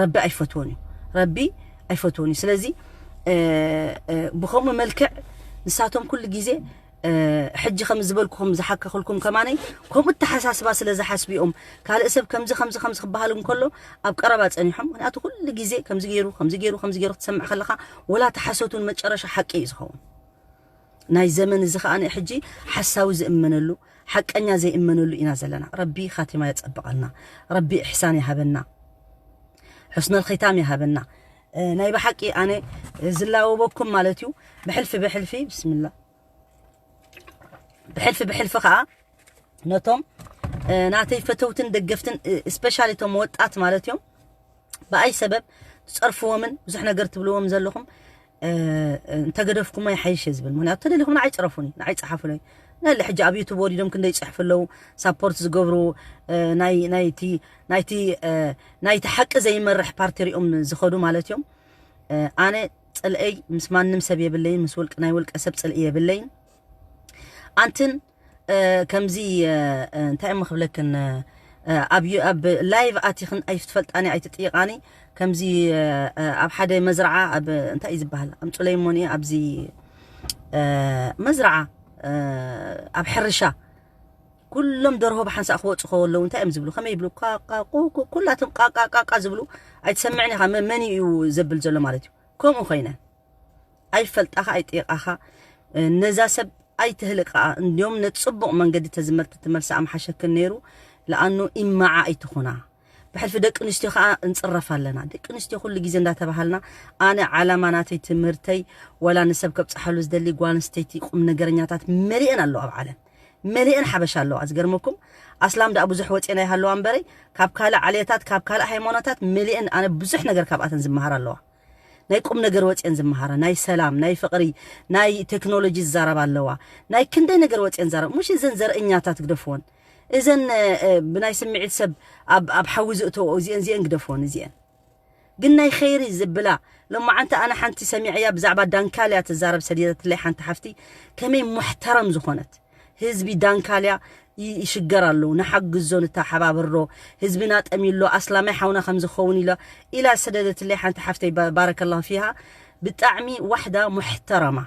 ረቢ ኣይፈትዎን እዩ። ረቢ ኣይፈትዎን እዩ። ስለዚ፣ እ፣ እ፣ ብኸምኡ መልክዕ ንሳቶም ኩሉ ግዜ፣ እ፣ ሕጂ ከም ዝበልኩኹም ዝሓከኹልኩም ከማነይ ከምኡ ኣተሓሳስባ ስለ ዝሓስቡ እዮም። ካልእ ሰብ ከምዚ፣ ከምዚ፣ ከምዚ ክበሃል እንከሎ ኣብ ቀረባ ጸኒሖም። ምኽንያቱ ኩሉ ግዜ ከምዚ ገይሩ፣ ከምዚ ገይሩ፣ ከምዚ ገይሩ ክትሰምዕ ከለኻ ወላ ተሓሰቱን መጨረሻ ሓቂ እዩ ዝኸውን። ናይ ዘመን እዚ ከኣ ሕጂ ሓሳዊ ዝእመነሉ፣ ሓቀኛ ዘይእመነሉ ኢና ዘለና። ረቢ ኻቲማ የጸብቐልና። ረቢ ኢሕሳን ይሃበና። ሑስነል ኺታም ይሃበና። እ፣ ናይ ብሓቂ ኣነ ዝላወበኩም ማለት እዩ። ብሕልፊ ብሕልፊ፣ ብስምላ። ብሕልፊ ብሕልፊ ከኣ ነቶም፣ እ፣ ናተይ ፈተውትን ደገፍትን፣ እ፣ ስፔሻሊ እቶም ወጣት ማለት እዮም። ብኣይ ሰበብ ትጸርፍዎምን ብዙሕ ነገር ትብልዎም ዘለኹም፣ እ፣ እንተገደፍኩሞ ይሓይሽ እየ ዝብል። ምኽንያቱ ተደሊኹም ንዓይ ጽረፉኒ፣ ንዓይ ጸሓፉለይ። ነለ ሕጂ ኣብ ዩቱብ ወሪዶም ክንደይ ይጽሕፉ ኣለዉ፣ ሳፖርት ዝገብሩ፣ እ፣ ናይ፣ ናይቲ፣ ናይቲ፣ እ፣ ናይቲ ሓቂ ዘይመርሕ ፓርቲ ሪኦም ዝኸዱ ማለት እዮም። እ፣ ኣነ ጽልኤይ ምስ ማንም ሰብ የብለይን፣ ምስ ውልቅ-፣ ናይ ውልቀ ሰብ ጽልኢ የብለይን። ኣንትን፣ እ፣ ከምዚ፣ እ፣ እ፣ እንታይ እሞ ክብለክን፣ እ፣ እ፣ ኣብ ዩ-፣ ኣብ ላይቭ ኣቲኽን ኣይትፈልጣኒ፣ ኣይትጥይቓኒ። ከምዚ፣ እ፣ እ፣ ኣብ ሓደ መዝረዓ፣ ኣብ እንታይ እዩ ዝበሃል? ኣምጹለይ እሞ ንየ ኣብዚ፣ እ፣ መዝረዓ፣ እ፣ ኣብ ሕርሻ ኩሎም ደርሆ ብሓንሳእ ክወጹ ከለዉ እንታይ እዮም ዝብሉ? ከመይ ይብሉ? ቃ፣ ቃ፣ ቁ፣ ቁ፣ ኩላትም ቃ፣ ቃ፣ ቃ፣ ቃ ዝብሉ ኣይትሰምዕን ኢኻ። መ-፣ መን እዩ ዘብል ዘሎ ማለት እዩ? ከምኡ ኮይነ። ኣይፈልጣኻ፣ ኣይጥይቓኻ። እ፣ ነዛ ሰብ ኣይትህልቃ። እንዲዮም ነቲ ጽቡቕ መንገዲ ተዝመልቲ ትመልሳ ኣምሓሸክን ነይሩ። ለኣኑ ኢመዓ ኣይትኹና። ብሕልፊ ደቂ ኣንስትዮ ኸኣ እንጽረፍ ኣለና። ደቂ ኣንስትዮ ኩሉ ግዜ እንዳተባሃልና፣ ኣነ ዓላማ ናተይ ትምህርተይ፣ ወላ ንሰብ ከብጽሓሉ ዝደሊ ጓል ኣንስተይቲ ቁም ነገረኛታት መሊአን ኣለዋ ኣብ ዓለም። መሊአን ሓበሻ ኣለዋ። ዝገርመኩም፣ ኣስላም ደኣ ብዙሕ ወጽኤን ኣይሃለዋ እምበረይ፣ ካብ ካልእ ዓሌታት፣ ካብ ካልእ ሃይማኖታት መሊአን፣ ኣነ ብዙሕ ነገር ካብኣተን ዝመሃር ኣለዋ። ናይ ቁም ነገር ወጽኤን ዝመሃራ፣ ናይ ሰላም፣ ናይ ፍቕሪ፣ ናይ ቴክኖሎጂ ዝዛረባ ኣለዋ። ናይ ክንደይ ነገር ወጽኤን ዛረባ። ሙሽ እዘን ዘርእኛታት ግደፍወን። እዘን፣ እ፣ እ፣ ብናይ ስምዒት ሰብ ኣብ፣ ኣብ ሓዊ ዝእተዎ እዚአን፣ እዚአን ግደፍወን፣ እዚአን። ግን ናይ ኸይሪ ዝብላ፣ ሎማዓንቲ ኣነ ሓንቲ ሰሚዐያ ብዛዕባ ዳንካልያ ትዛረብ ሰዲደትለይ ሓንቲ ሓፍቲ፣ ከመይ ሙሕተረም ዝኾነት። ህዝቢ ዳንካልያ ይ-፣ ይሽገር ኣለዉ፣ ንሓግዞ፣ ንተሓባብሮ፣ ህዝብና ጠምዩ ኣሎ፣ ኣስላማይ ሓውና ከም ዝኸውን ኢሎ፣ ኢላ ሰደደትለይ ሓንቲ ሓፍተይ ባ-፣ ባረከላሁ ፊሃ። ብጣዕሚ ዋሕዳ ሙሕተረማ፣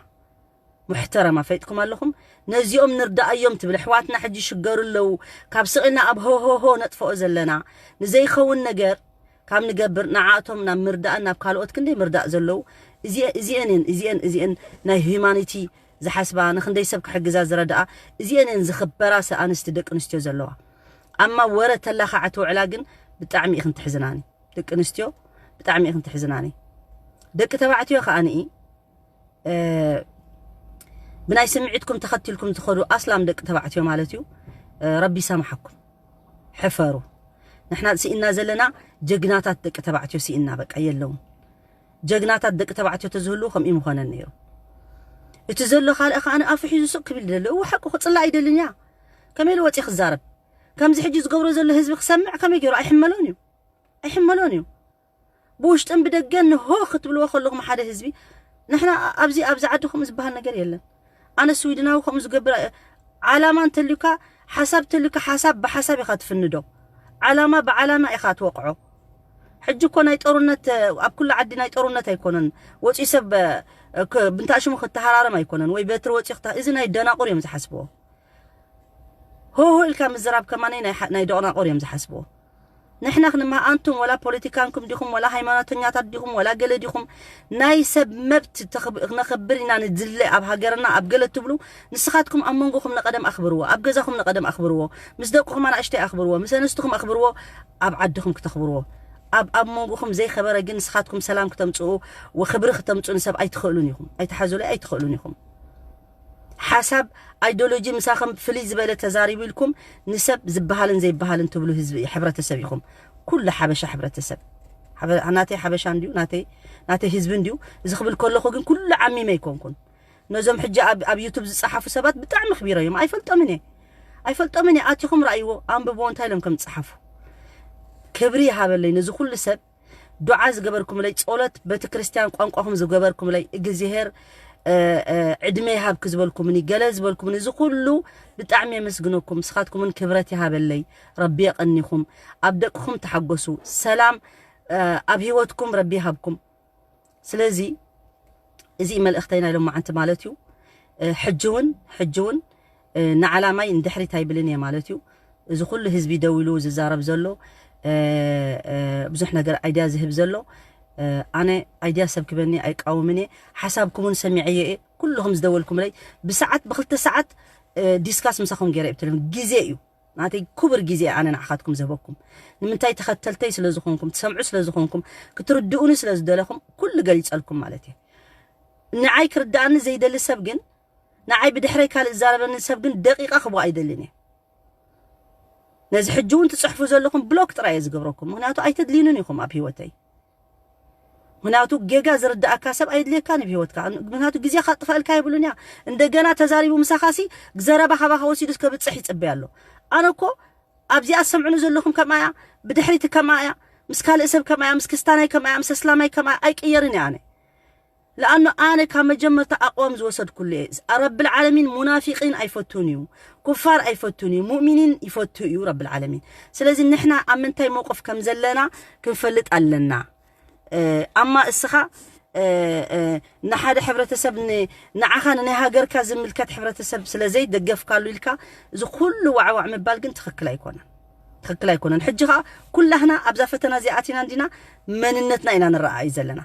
ሙሕተረማ፣ ፈይጥኩም ኣለኹም? ነዚኦም ንርዳእዮም ትብል፣ ኣሕዋትና ሕጂ ይሽገሩ ኣለዉ፣ ካብ ስቕ ኢልና ኣብ ሆሆሆ ነጥፍኦ ዘለና፣ ንዘይኸውን ነገር ካብ ንገብር ንዓኣቶም ናብ ምርዳእን ናብ ካልኦት ክንደይ ምርዳእ ዘለዉ፣ እዚ-፣ እዚአን እየን፣ እዚአን፣ እዚአን ናይ ሂዩማኒቲ ዝሓስባ፣ ንኽንደይ ሰብ ክሕግዛ ዝረድኣ፣ እዚአን እየን ዝኽበራ ሰ-፣ ኣንስቲ ደቂ ኣንስትዮ ዘለዋ። ኣማ ወረ ተላኻዕቲ ውዕላ ግን ብጣዕሚ ኢኽን ትሕዝናኒ። ደቂ ኣንስትዮ ብጣዕሚ ኢኽን ትሕዝናኒ። ደቂ ተባዕትዮ ከኣ ንኢ፣ እ፣ ብናይ ስምዒትኩም ተኸቲልኩም ትኸዱ ኣስላም ደቂ ተባዕትዮ ማለት እዩ። እ፣ ረቢ ይሰማሓኩም። ሕፈሩ። ንሕና ስኢና ዘለና ጀግናታት ደቂ ተባዕትዮ ስኢና፣ በቃ የለውን። ጀግናታት ደቂ ተባዕትዮ ተዝህልዉ ከምኡ ምኾነን ነይሩ። እቲ ዘሎ ካልእ ከኣ ኣፉ ሒዙ ስቕ ክብል ይደሊ። እወ ሓቁ ክጽላእ ኣይደልን እያ። ከመይ ኢሉ ወጺኡ ክዛረብ? ከምዚ ሕጂ ዝገብሮ ዘሎ ህዝቢ ክሰምዕ ከመይ ገይሩ? ኣይሕመሎን እዩ። ኣይሕመሎን እዩ። ብውሽጥን ብደገን ንሆ ክትብልዎ ከለኹም ሓደ ህዝቢ፣ ንሕና ኣብዚ፣ ኣብዚ ዓዲ ከምኡ ዝበሃል ነገር የለን። ኣነ ስዊድናዊ ከምኡ ዝገብር፣ እ፣ ዓላማ እንተልዩካ፣ ሓሳብ እንተልዩካ፣ ሓሳብ ብሓሳብ ኢኻ ትፍንዶ። ዓላማ ብዓላማ ኢኻ ትወቕዖ። ሕጂ እኮ ናይ ጦርነት፣ እ፣ ኣብ ኩሉ ዓዲ ናይ ጦርነት ኣይኮነን። ወፂኡ ሰብ፣ እ፣ ክ-፣ ብንታሽሙ ክተሃራረም ኣይኮነን። ወይ በትሪ ወፂኡ ክተ-፣ እዚ ናይ ደናቑር እዮም ዝሓስብዎ። ሆሆ ኢልካ ምዝራብ ከማነይ ናይ ሓ-፣ ናይ ደናቑር እዮም ዝሓስብዎ። ንሕና ክንማ-፣ ኣንቱም ወላ ፖለቲካንኩም ዲኹም፣ ወላ ሃይማኖተኛታት ዲኹም፣ ወላ ገለ ዲኹም፣ ናይ ሰብ መብት ተኽብ-፣ ክነኽብር ኢና ንድለ ኣብ ሃገርና፣ ኣብ ገለ ትብሉ፣ ንስኻትኩም ኣብ መንጎኹም ንቐደም ኣኽብርዎ፣ ኣብ ገዛኹም ንቐደም ኣኽብርዎ፣ ምስ ደቅኹም ኣናእሽተይ ኣኽብርዎ፣ ምስ ኣንስትኹም ኣኽብርዎ፣ ኣብ ዓድኹም ክተኽብርዎ። ኣብ ኣብ መንጎኹም ዘይከበረ ግን ንስኻትኩም ሰላም ክተምፅኡ ወክብሪ ክተምፅኡ ንሰብ ኣይትኽእሉን ኢኹም። ኣይትሓዙለይ፣ ኣይትኽእሉን ኢኹም። ሓሳብ፣ ኣይዲዮሎጂ ምሳኹም ፍልይ ዝበለ ተዛሪቡ ኢልኩም ንሰብ ዝበሃልን ዘይበሃልን ትብሉ ህዝቢ፣ ሕብረተሰብ ኢኹም። ኩሉ ሓበሻ ሕብረተሰብ፣ ሓበ- ናተይ ሓበሻ እንዲዩ፣ ናተይ ናተይ ህዝቢ እንዲዩ። እዚ ክብል ከለኹ ግን ኩሉ ዓሚመ ኣይኮንኩን። ነዞም ሕጂ ኣብ ኣብ ዩቱብ ዝፀሓፉ ሰባት ብጣዕሚ ኣኽቢረዮም። ኣይፈልጦምን እየ፣ ኣይፈልጦምን እየ። ኣቲኹም ረኣይዎ፣ ኣንብብዎ እንታይ ኢሎም ከም ዝፀሓፉ። ክብሪ ይሃበለይ ነዚ ኩሉ ሰብ። ዱዓ ዝገበርኩምለይ፣ ጸሎት ቤተክርስትያን ቋንቋኹም ዝገበርኩምለይ፣ እግዚኣብሔር ዕድመ ይሃብኪ ዝበልኩምኒ፣ ገለ ዝበልኩምኒ፣ እዚ ኩሉ ብጣዕሚ የመስግነኩም። ንስኻትኩምን ክብረት ይሃበለይ። ረቢ የቐኒኹም። ኣብ ደቅኹም ተሓጎሱ። ሰላም ኣብ ህይወትኩም ረቢ ይሃብኩም። ስለዚ እዚ እዩ መልእኽተይ ናይ ሎማዓንቲ ማለት እዩ። ሕጂ እውን ሕጂ እውን ንዓላማይ ንድሕሪት ኣይብልን እየ ማለት እዩ። እዚ ኩሉ ህዝቢ ደው ኢሉ ዝዛረብ ዘሎ ብዙሕ ነገር ኣይድያ ዝህብ ዘሎ፣ ኣነ ኣይድያ ሰብ ክበኒ ኣይቃወምን እየ። ሓሳብኩም እውን ሰሚዐዮ እየ። ኩልኹም ዝደወልኩምለይ ብሰዓት ብክልተ ሰዓት ዲስካስ ምሳኹም ገይረ እየ ብቴሌፎን። ግዜ እዩ ናተይ ክቡር ግዜ ኣነ ንዓኻትኩም ዝህበኩም። ንምንታይ? ተኸተልተይ ስለ ዝኾንኩም፣ ትሰምዑ ስለ ዝኾንኩም፣ ክትርድኡኒ ስለ ዝደለኹም ኩሉ ገሊጸልኩም ማለት እየ። ንዓይ ክርድኣኒ ዘይደሊ ሰብ ግን፣ ንዓይ ብድሕረይ ካልእ ዝዛረበኒ ሰብ ግን ደቂቓ ክቦ ኣይደልን እየ። ነዚ ሕጂ እውን ትጽሕፉ ዘለኹም ብሎክ ጥራይ እየ ዝገብረኩም። ምኽንያቱ ኣይተድልዩንን ኢኹም ኣብ ህይወተይ። ምኽንያቱ ጌጋ ዝርድኣካ ሰብ ኣይድልየካን ኣብ ህይወትካ። ምኽንያቱ ግዜኻ ጥፋእልካ የብሉን እያ። እንደገና ተዛሪቡ ምሳኻሲ ዘረባ ካባኻ ወሲዱ እስከ ብጽሕ ይጽበይ ኣሎ። ኣነ እኮ ኣብዚኣ ትሰምዑኒ ዘለኹም ከምኣ እያ፣ ብድሕሪት ከምኣ እያ፣ ምስ ካልእ ሰብ ከምኣ እያ፣ ምስ ክስታናይ ከምኣ እያ፣ ምስ ኣስላማይ ከምኣ እያ፣ ኣይቅየርን እያ ኣነ። ለኣኑ ኣነ ካብ መጀመርታ ኣቕዋም ዝወሰድኩሉ እየ። ረብል ዓለሚን ሙናፊቂን ኣይፈቱን እዩ፣ ኩፋር ኣይፈቱን እዩ፣ ሙእሚኒን ይፈቱ እዩ ረብል ዓለሚን። ስለዚ ንሕና ኣብ ምንታይ መውቅፍ ከም ዘለና ክንፈልጥ ኣለና። ኣማ እስኻ ንሓደ ሕብረተሰብ ንዓኻ ንናይ ሃገርካ ዝምልከት ሕብረተሰብ ስለ ዘይደገፍካሉ ኢልካ እዚ ኩሉ ዋዕዋዕ ምባል ግን ትኽክል ኣይኮነን። ትኽክል ኣይኮነን። ሕጂ ኸዓ ኩላህና ኣብዛ ፈተና እዚኣ ኣቲና እንዲና መንነትና ኢና ንረኣይ ዘለና።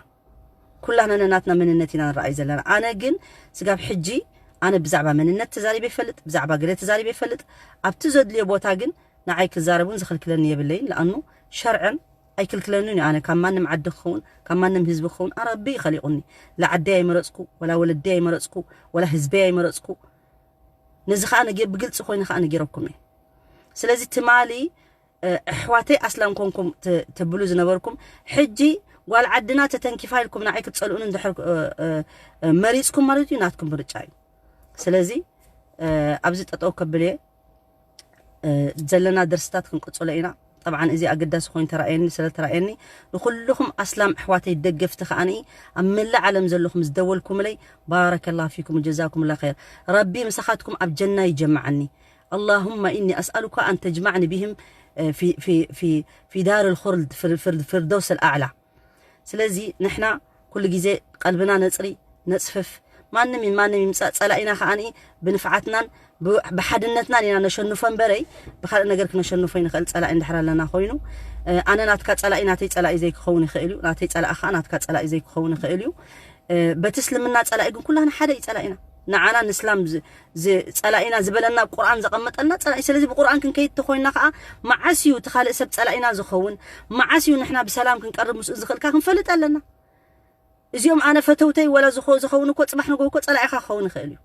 ኩላህና ነናትና መንነት ኢና ንረኣይ ዘለና። ኣነ ግን ስጋብ ሕጂ ኣነ ብዛዕባ መንነት ተዛሪበ ይፈልጥ፣ ብዛዕባ ገለ ተዛሪበ ይፈልጥ። ኣብቲ ዘድልዮ ቦታ ግን ንዓይ ክዛረብ እውን ዝኽልክለኒ የብለይን። ለኣኑ ሸርዐን ኣይክልክለንን እዩ። ኣነ ካብ ማንም ዓዲ ክኸውን ካብ ማንም ህዝቢ ክኸውን ኣረቢ ይኸሊቑኒ። ላ ዓደይ ኣይመረፅኩ፣ ወላ ወለደይ ኣይመረፅኩ፣ ወላ ህዝበይ ኣይመረፅኩ። ነዚ ከዓ ነጊ ብግልፂ ኮይኑ ከዓ ነጊረኩም እየ። ስለዚ ትማሊ ኣሕዋተይ ኣስላም ኮንኩም ትብሉ ዝነበርኩም ሕጂ ጓል ዓድና ተተንኪፋ ኢልኩም ንዓይ ክትፀልኡን እንድሕር መሪፅኩም ማለት እዩ ናትኩም ምርጫ እዩ። ስለዚ ኣብዚ ጠጠው ከብል እየ። ዘለና ደርስታት ክንቅፅሎ ኢና። ጠብዓን እዚ ኣገዳሲ ኮይኑ ተራእየኒ ስለ ተራእየኒ ንኩልኹም ኣስላም ኣሕዋተይ ደገፍቲ ከዓኒ ኣብ መላእ ዓለም ዘለኹም ዝደወልኩምለይ ባረከላ ፊኩም ጀዛኩም ላ ኸይር። ረቢ ምሳኻትኩም ኣብ ጀና ይጀምዓኒ። اللهم إني أسألك أن تجمعني بهم في في في في دار الخلد في في الفردوس الأعلى. ስለዚ ንሕና ኩሉ ግዜ ቀልብና ነፅሪ ነፅፍፍ። ማንም ማንም ይምፃእ ፀላኢና ከዓኒ ብንፍዓትናን ብሓድነትናን ኢና ነሸንፎ እምበረይ ብካልእ ነገር ክነሸንፎ ይንኽእል ፀላኢ እንድሕር ኣለና ኮይኑ ኣነ ናትካ ፀላኢ ናተይ ፀላኢ ዘይክኸውን ይኽእል እዩ፣ ናተይ ፀላኢ ከዓ ናትካ ፀላኢ ዘይክኸውን ይኽእል እዩ። በቲ እስልምና ፀላኢ ግን ኩላና ሓደ እዩ ፀላኢና። ንዓና ንስላም ፀላኢና ዝበለና ቁርኣን ዘቐመጠልና ፀላኢ። ስለዚ ብቁርኣን ክንከይድ ተኮይንና ከዓ መዓስ እዩ እቲ ካልእ ሰብ ፀላኢና ዝኸውን? መዓስ እዩ ንሕና ብሰላም ክንቀርብ ምስኡ ዝኽእልካ ክንፈልጥ ኣለና። እዚኦም ኣነ ፈተውተይ ወላ ዝኸውን እኮ ፅባሕ ንጎ እኮ ፀላኢኻ ክኸውን ይኽእል እዩ።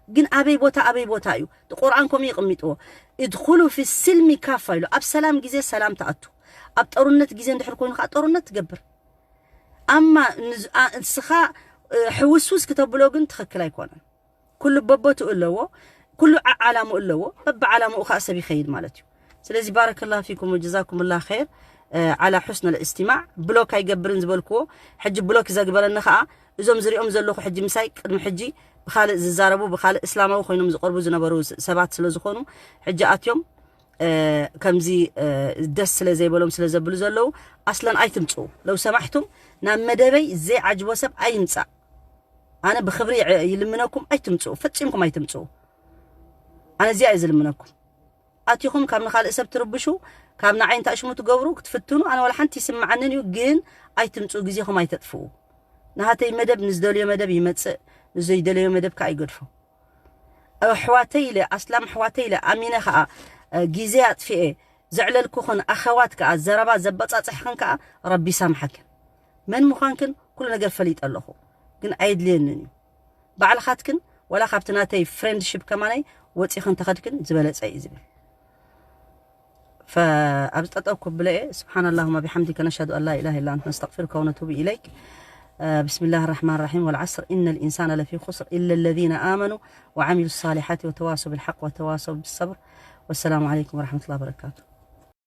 ግን ኣበይ ቦታ ኣበይ ቦታ እዩ? እቲ ቁርኣን ከምኡ ይቕሚጥዎ። ادخلوا في السلم كافة ኢሉ። ኣብ ሰላም ግዜ ሰላም ትኣቱ፣ ኣብ ጦርነት ግዜ እንድሕር ኮይኑ ከዓ ጦርነት ትገብር። ኣማ ንስኻ ሕውስውስ ክተብሎ ግን ትኽክል ኣይኮነን። ኩሉ በቦትኡ ኣለዎ፣ ኩሉ ዓዓላምኡ ኣለዎ፣ በብዓላምኡ ከዓ ሰብ ይኸይድ ማለት እዩ። ስለዚ ባረከላ ፊኩም ወጀዛኩም ላ ኸይር ዓላ ሑስን ልእስቲማዕ። ብሎክ ኣይገብርን ዝበልክዎ ሕጂ ብሎክ ዘግበረኒ ከዓ እዞም ዝሪኦም ዘለኹ ሕጂ ምሳይ ቅድሚ ሕጂ ብካልእ ዝዛረቡ ብካልእ እስላማዊ ኮይኖም ዝቀርቡ ዝነበሩ ሰባት ስለ ዝኾኑ ሕጂ ኣትዮም ከምዚ ደስ ስለ ዘይበሎም ስለ ዘብሉ ዘለዉ ኣስለን ኣይትምፅኡ። ለው ሰማሕቱም ናብ መደበይ ዘይዓጅቦ ሰብ ኣይምፃእ። ኣነ ብክብሪ ይልምነኩም ኣይትምፅኡ፣ ፈፂምኩም ኣይትምፅኡ። ኣነ እዚኣ እየ ዝልምነኩም። ኣቲኹም ካብ ንካልእ ሰብ ትርብሹ፣ ካብ ንዓይ እንታይ ሽሙ ትገብሩ ክትፍትኑ ኣነ ዋላ ሓንቲ ይስምዓንን እዩ። ግን ኣይትምፅኡ፣ ግዜኹም ኣይተጥፍኡ። ንሃተይ መደብ ንዝደልዮ መደብ ይመፅእ፣ ንዘይደለዮ መደብ ከዓ ይገድፎ። ኣሕዋተይ ኢለ ኣስላም ኣሕዋተይ ኢለ ኣሚነ ከዓ ግዜ ኣጥፊኤ ዘዕለልኩኽን ኣኸዋት ከኣ ዘረባ ዘበጻጽሕኽን ከኣ ረቢ ይሳምሓክን። መን ምዃንክን ኩሉ ነገር ፈሊጠ ኣለኹ፣ ግን ኣየድልየንን እዩ። ባዕልኻትክን ወላ ካብቲ ናተይ ፍሬንድሺፕ ከማነይ ወጺኽን ተኸድክን ዝበለጸ እዩ ዝብል። ፈኣብዚ ጠጠው ክብለ እየ። سبحان اللهم بحمدك، نشهد أن لا إله إلا أنت، نستغفرك ونتوب إليك. بسم الله الرحمن الرحيم، والعصر إن الإنسان لفي خسر إلا الذين آمنوا وعملوا الصالحات وتواصوا بالحق وتواصوا بالصبر. والسلام عليكم ورحمة الله وبركاته.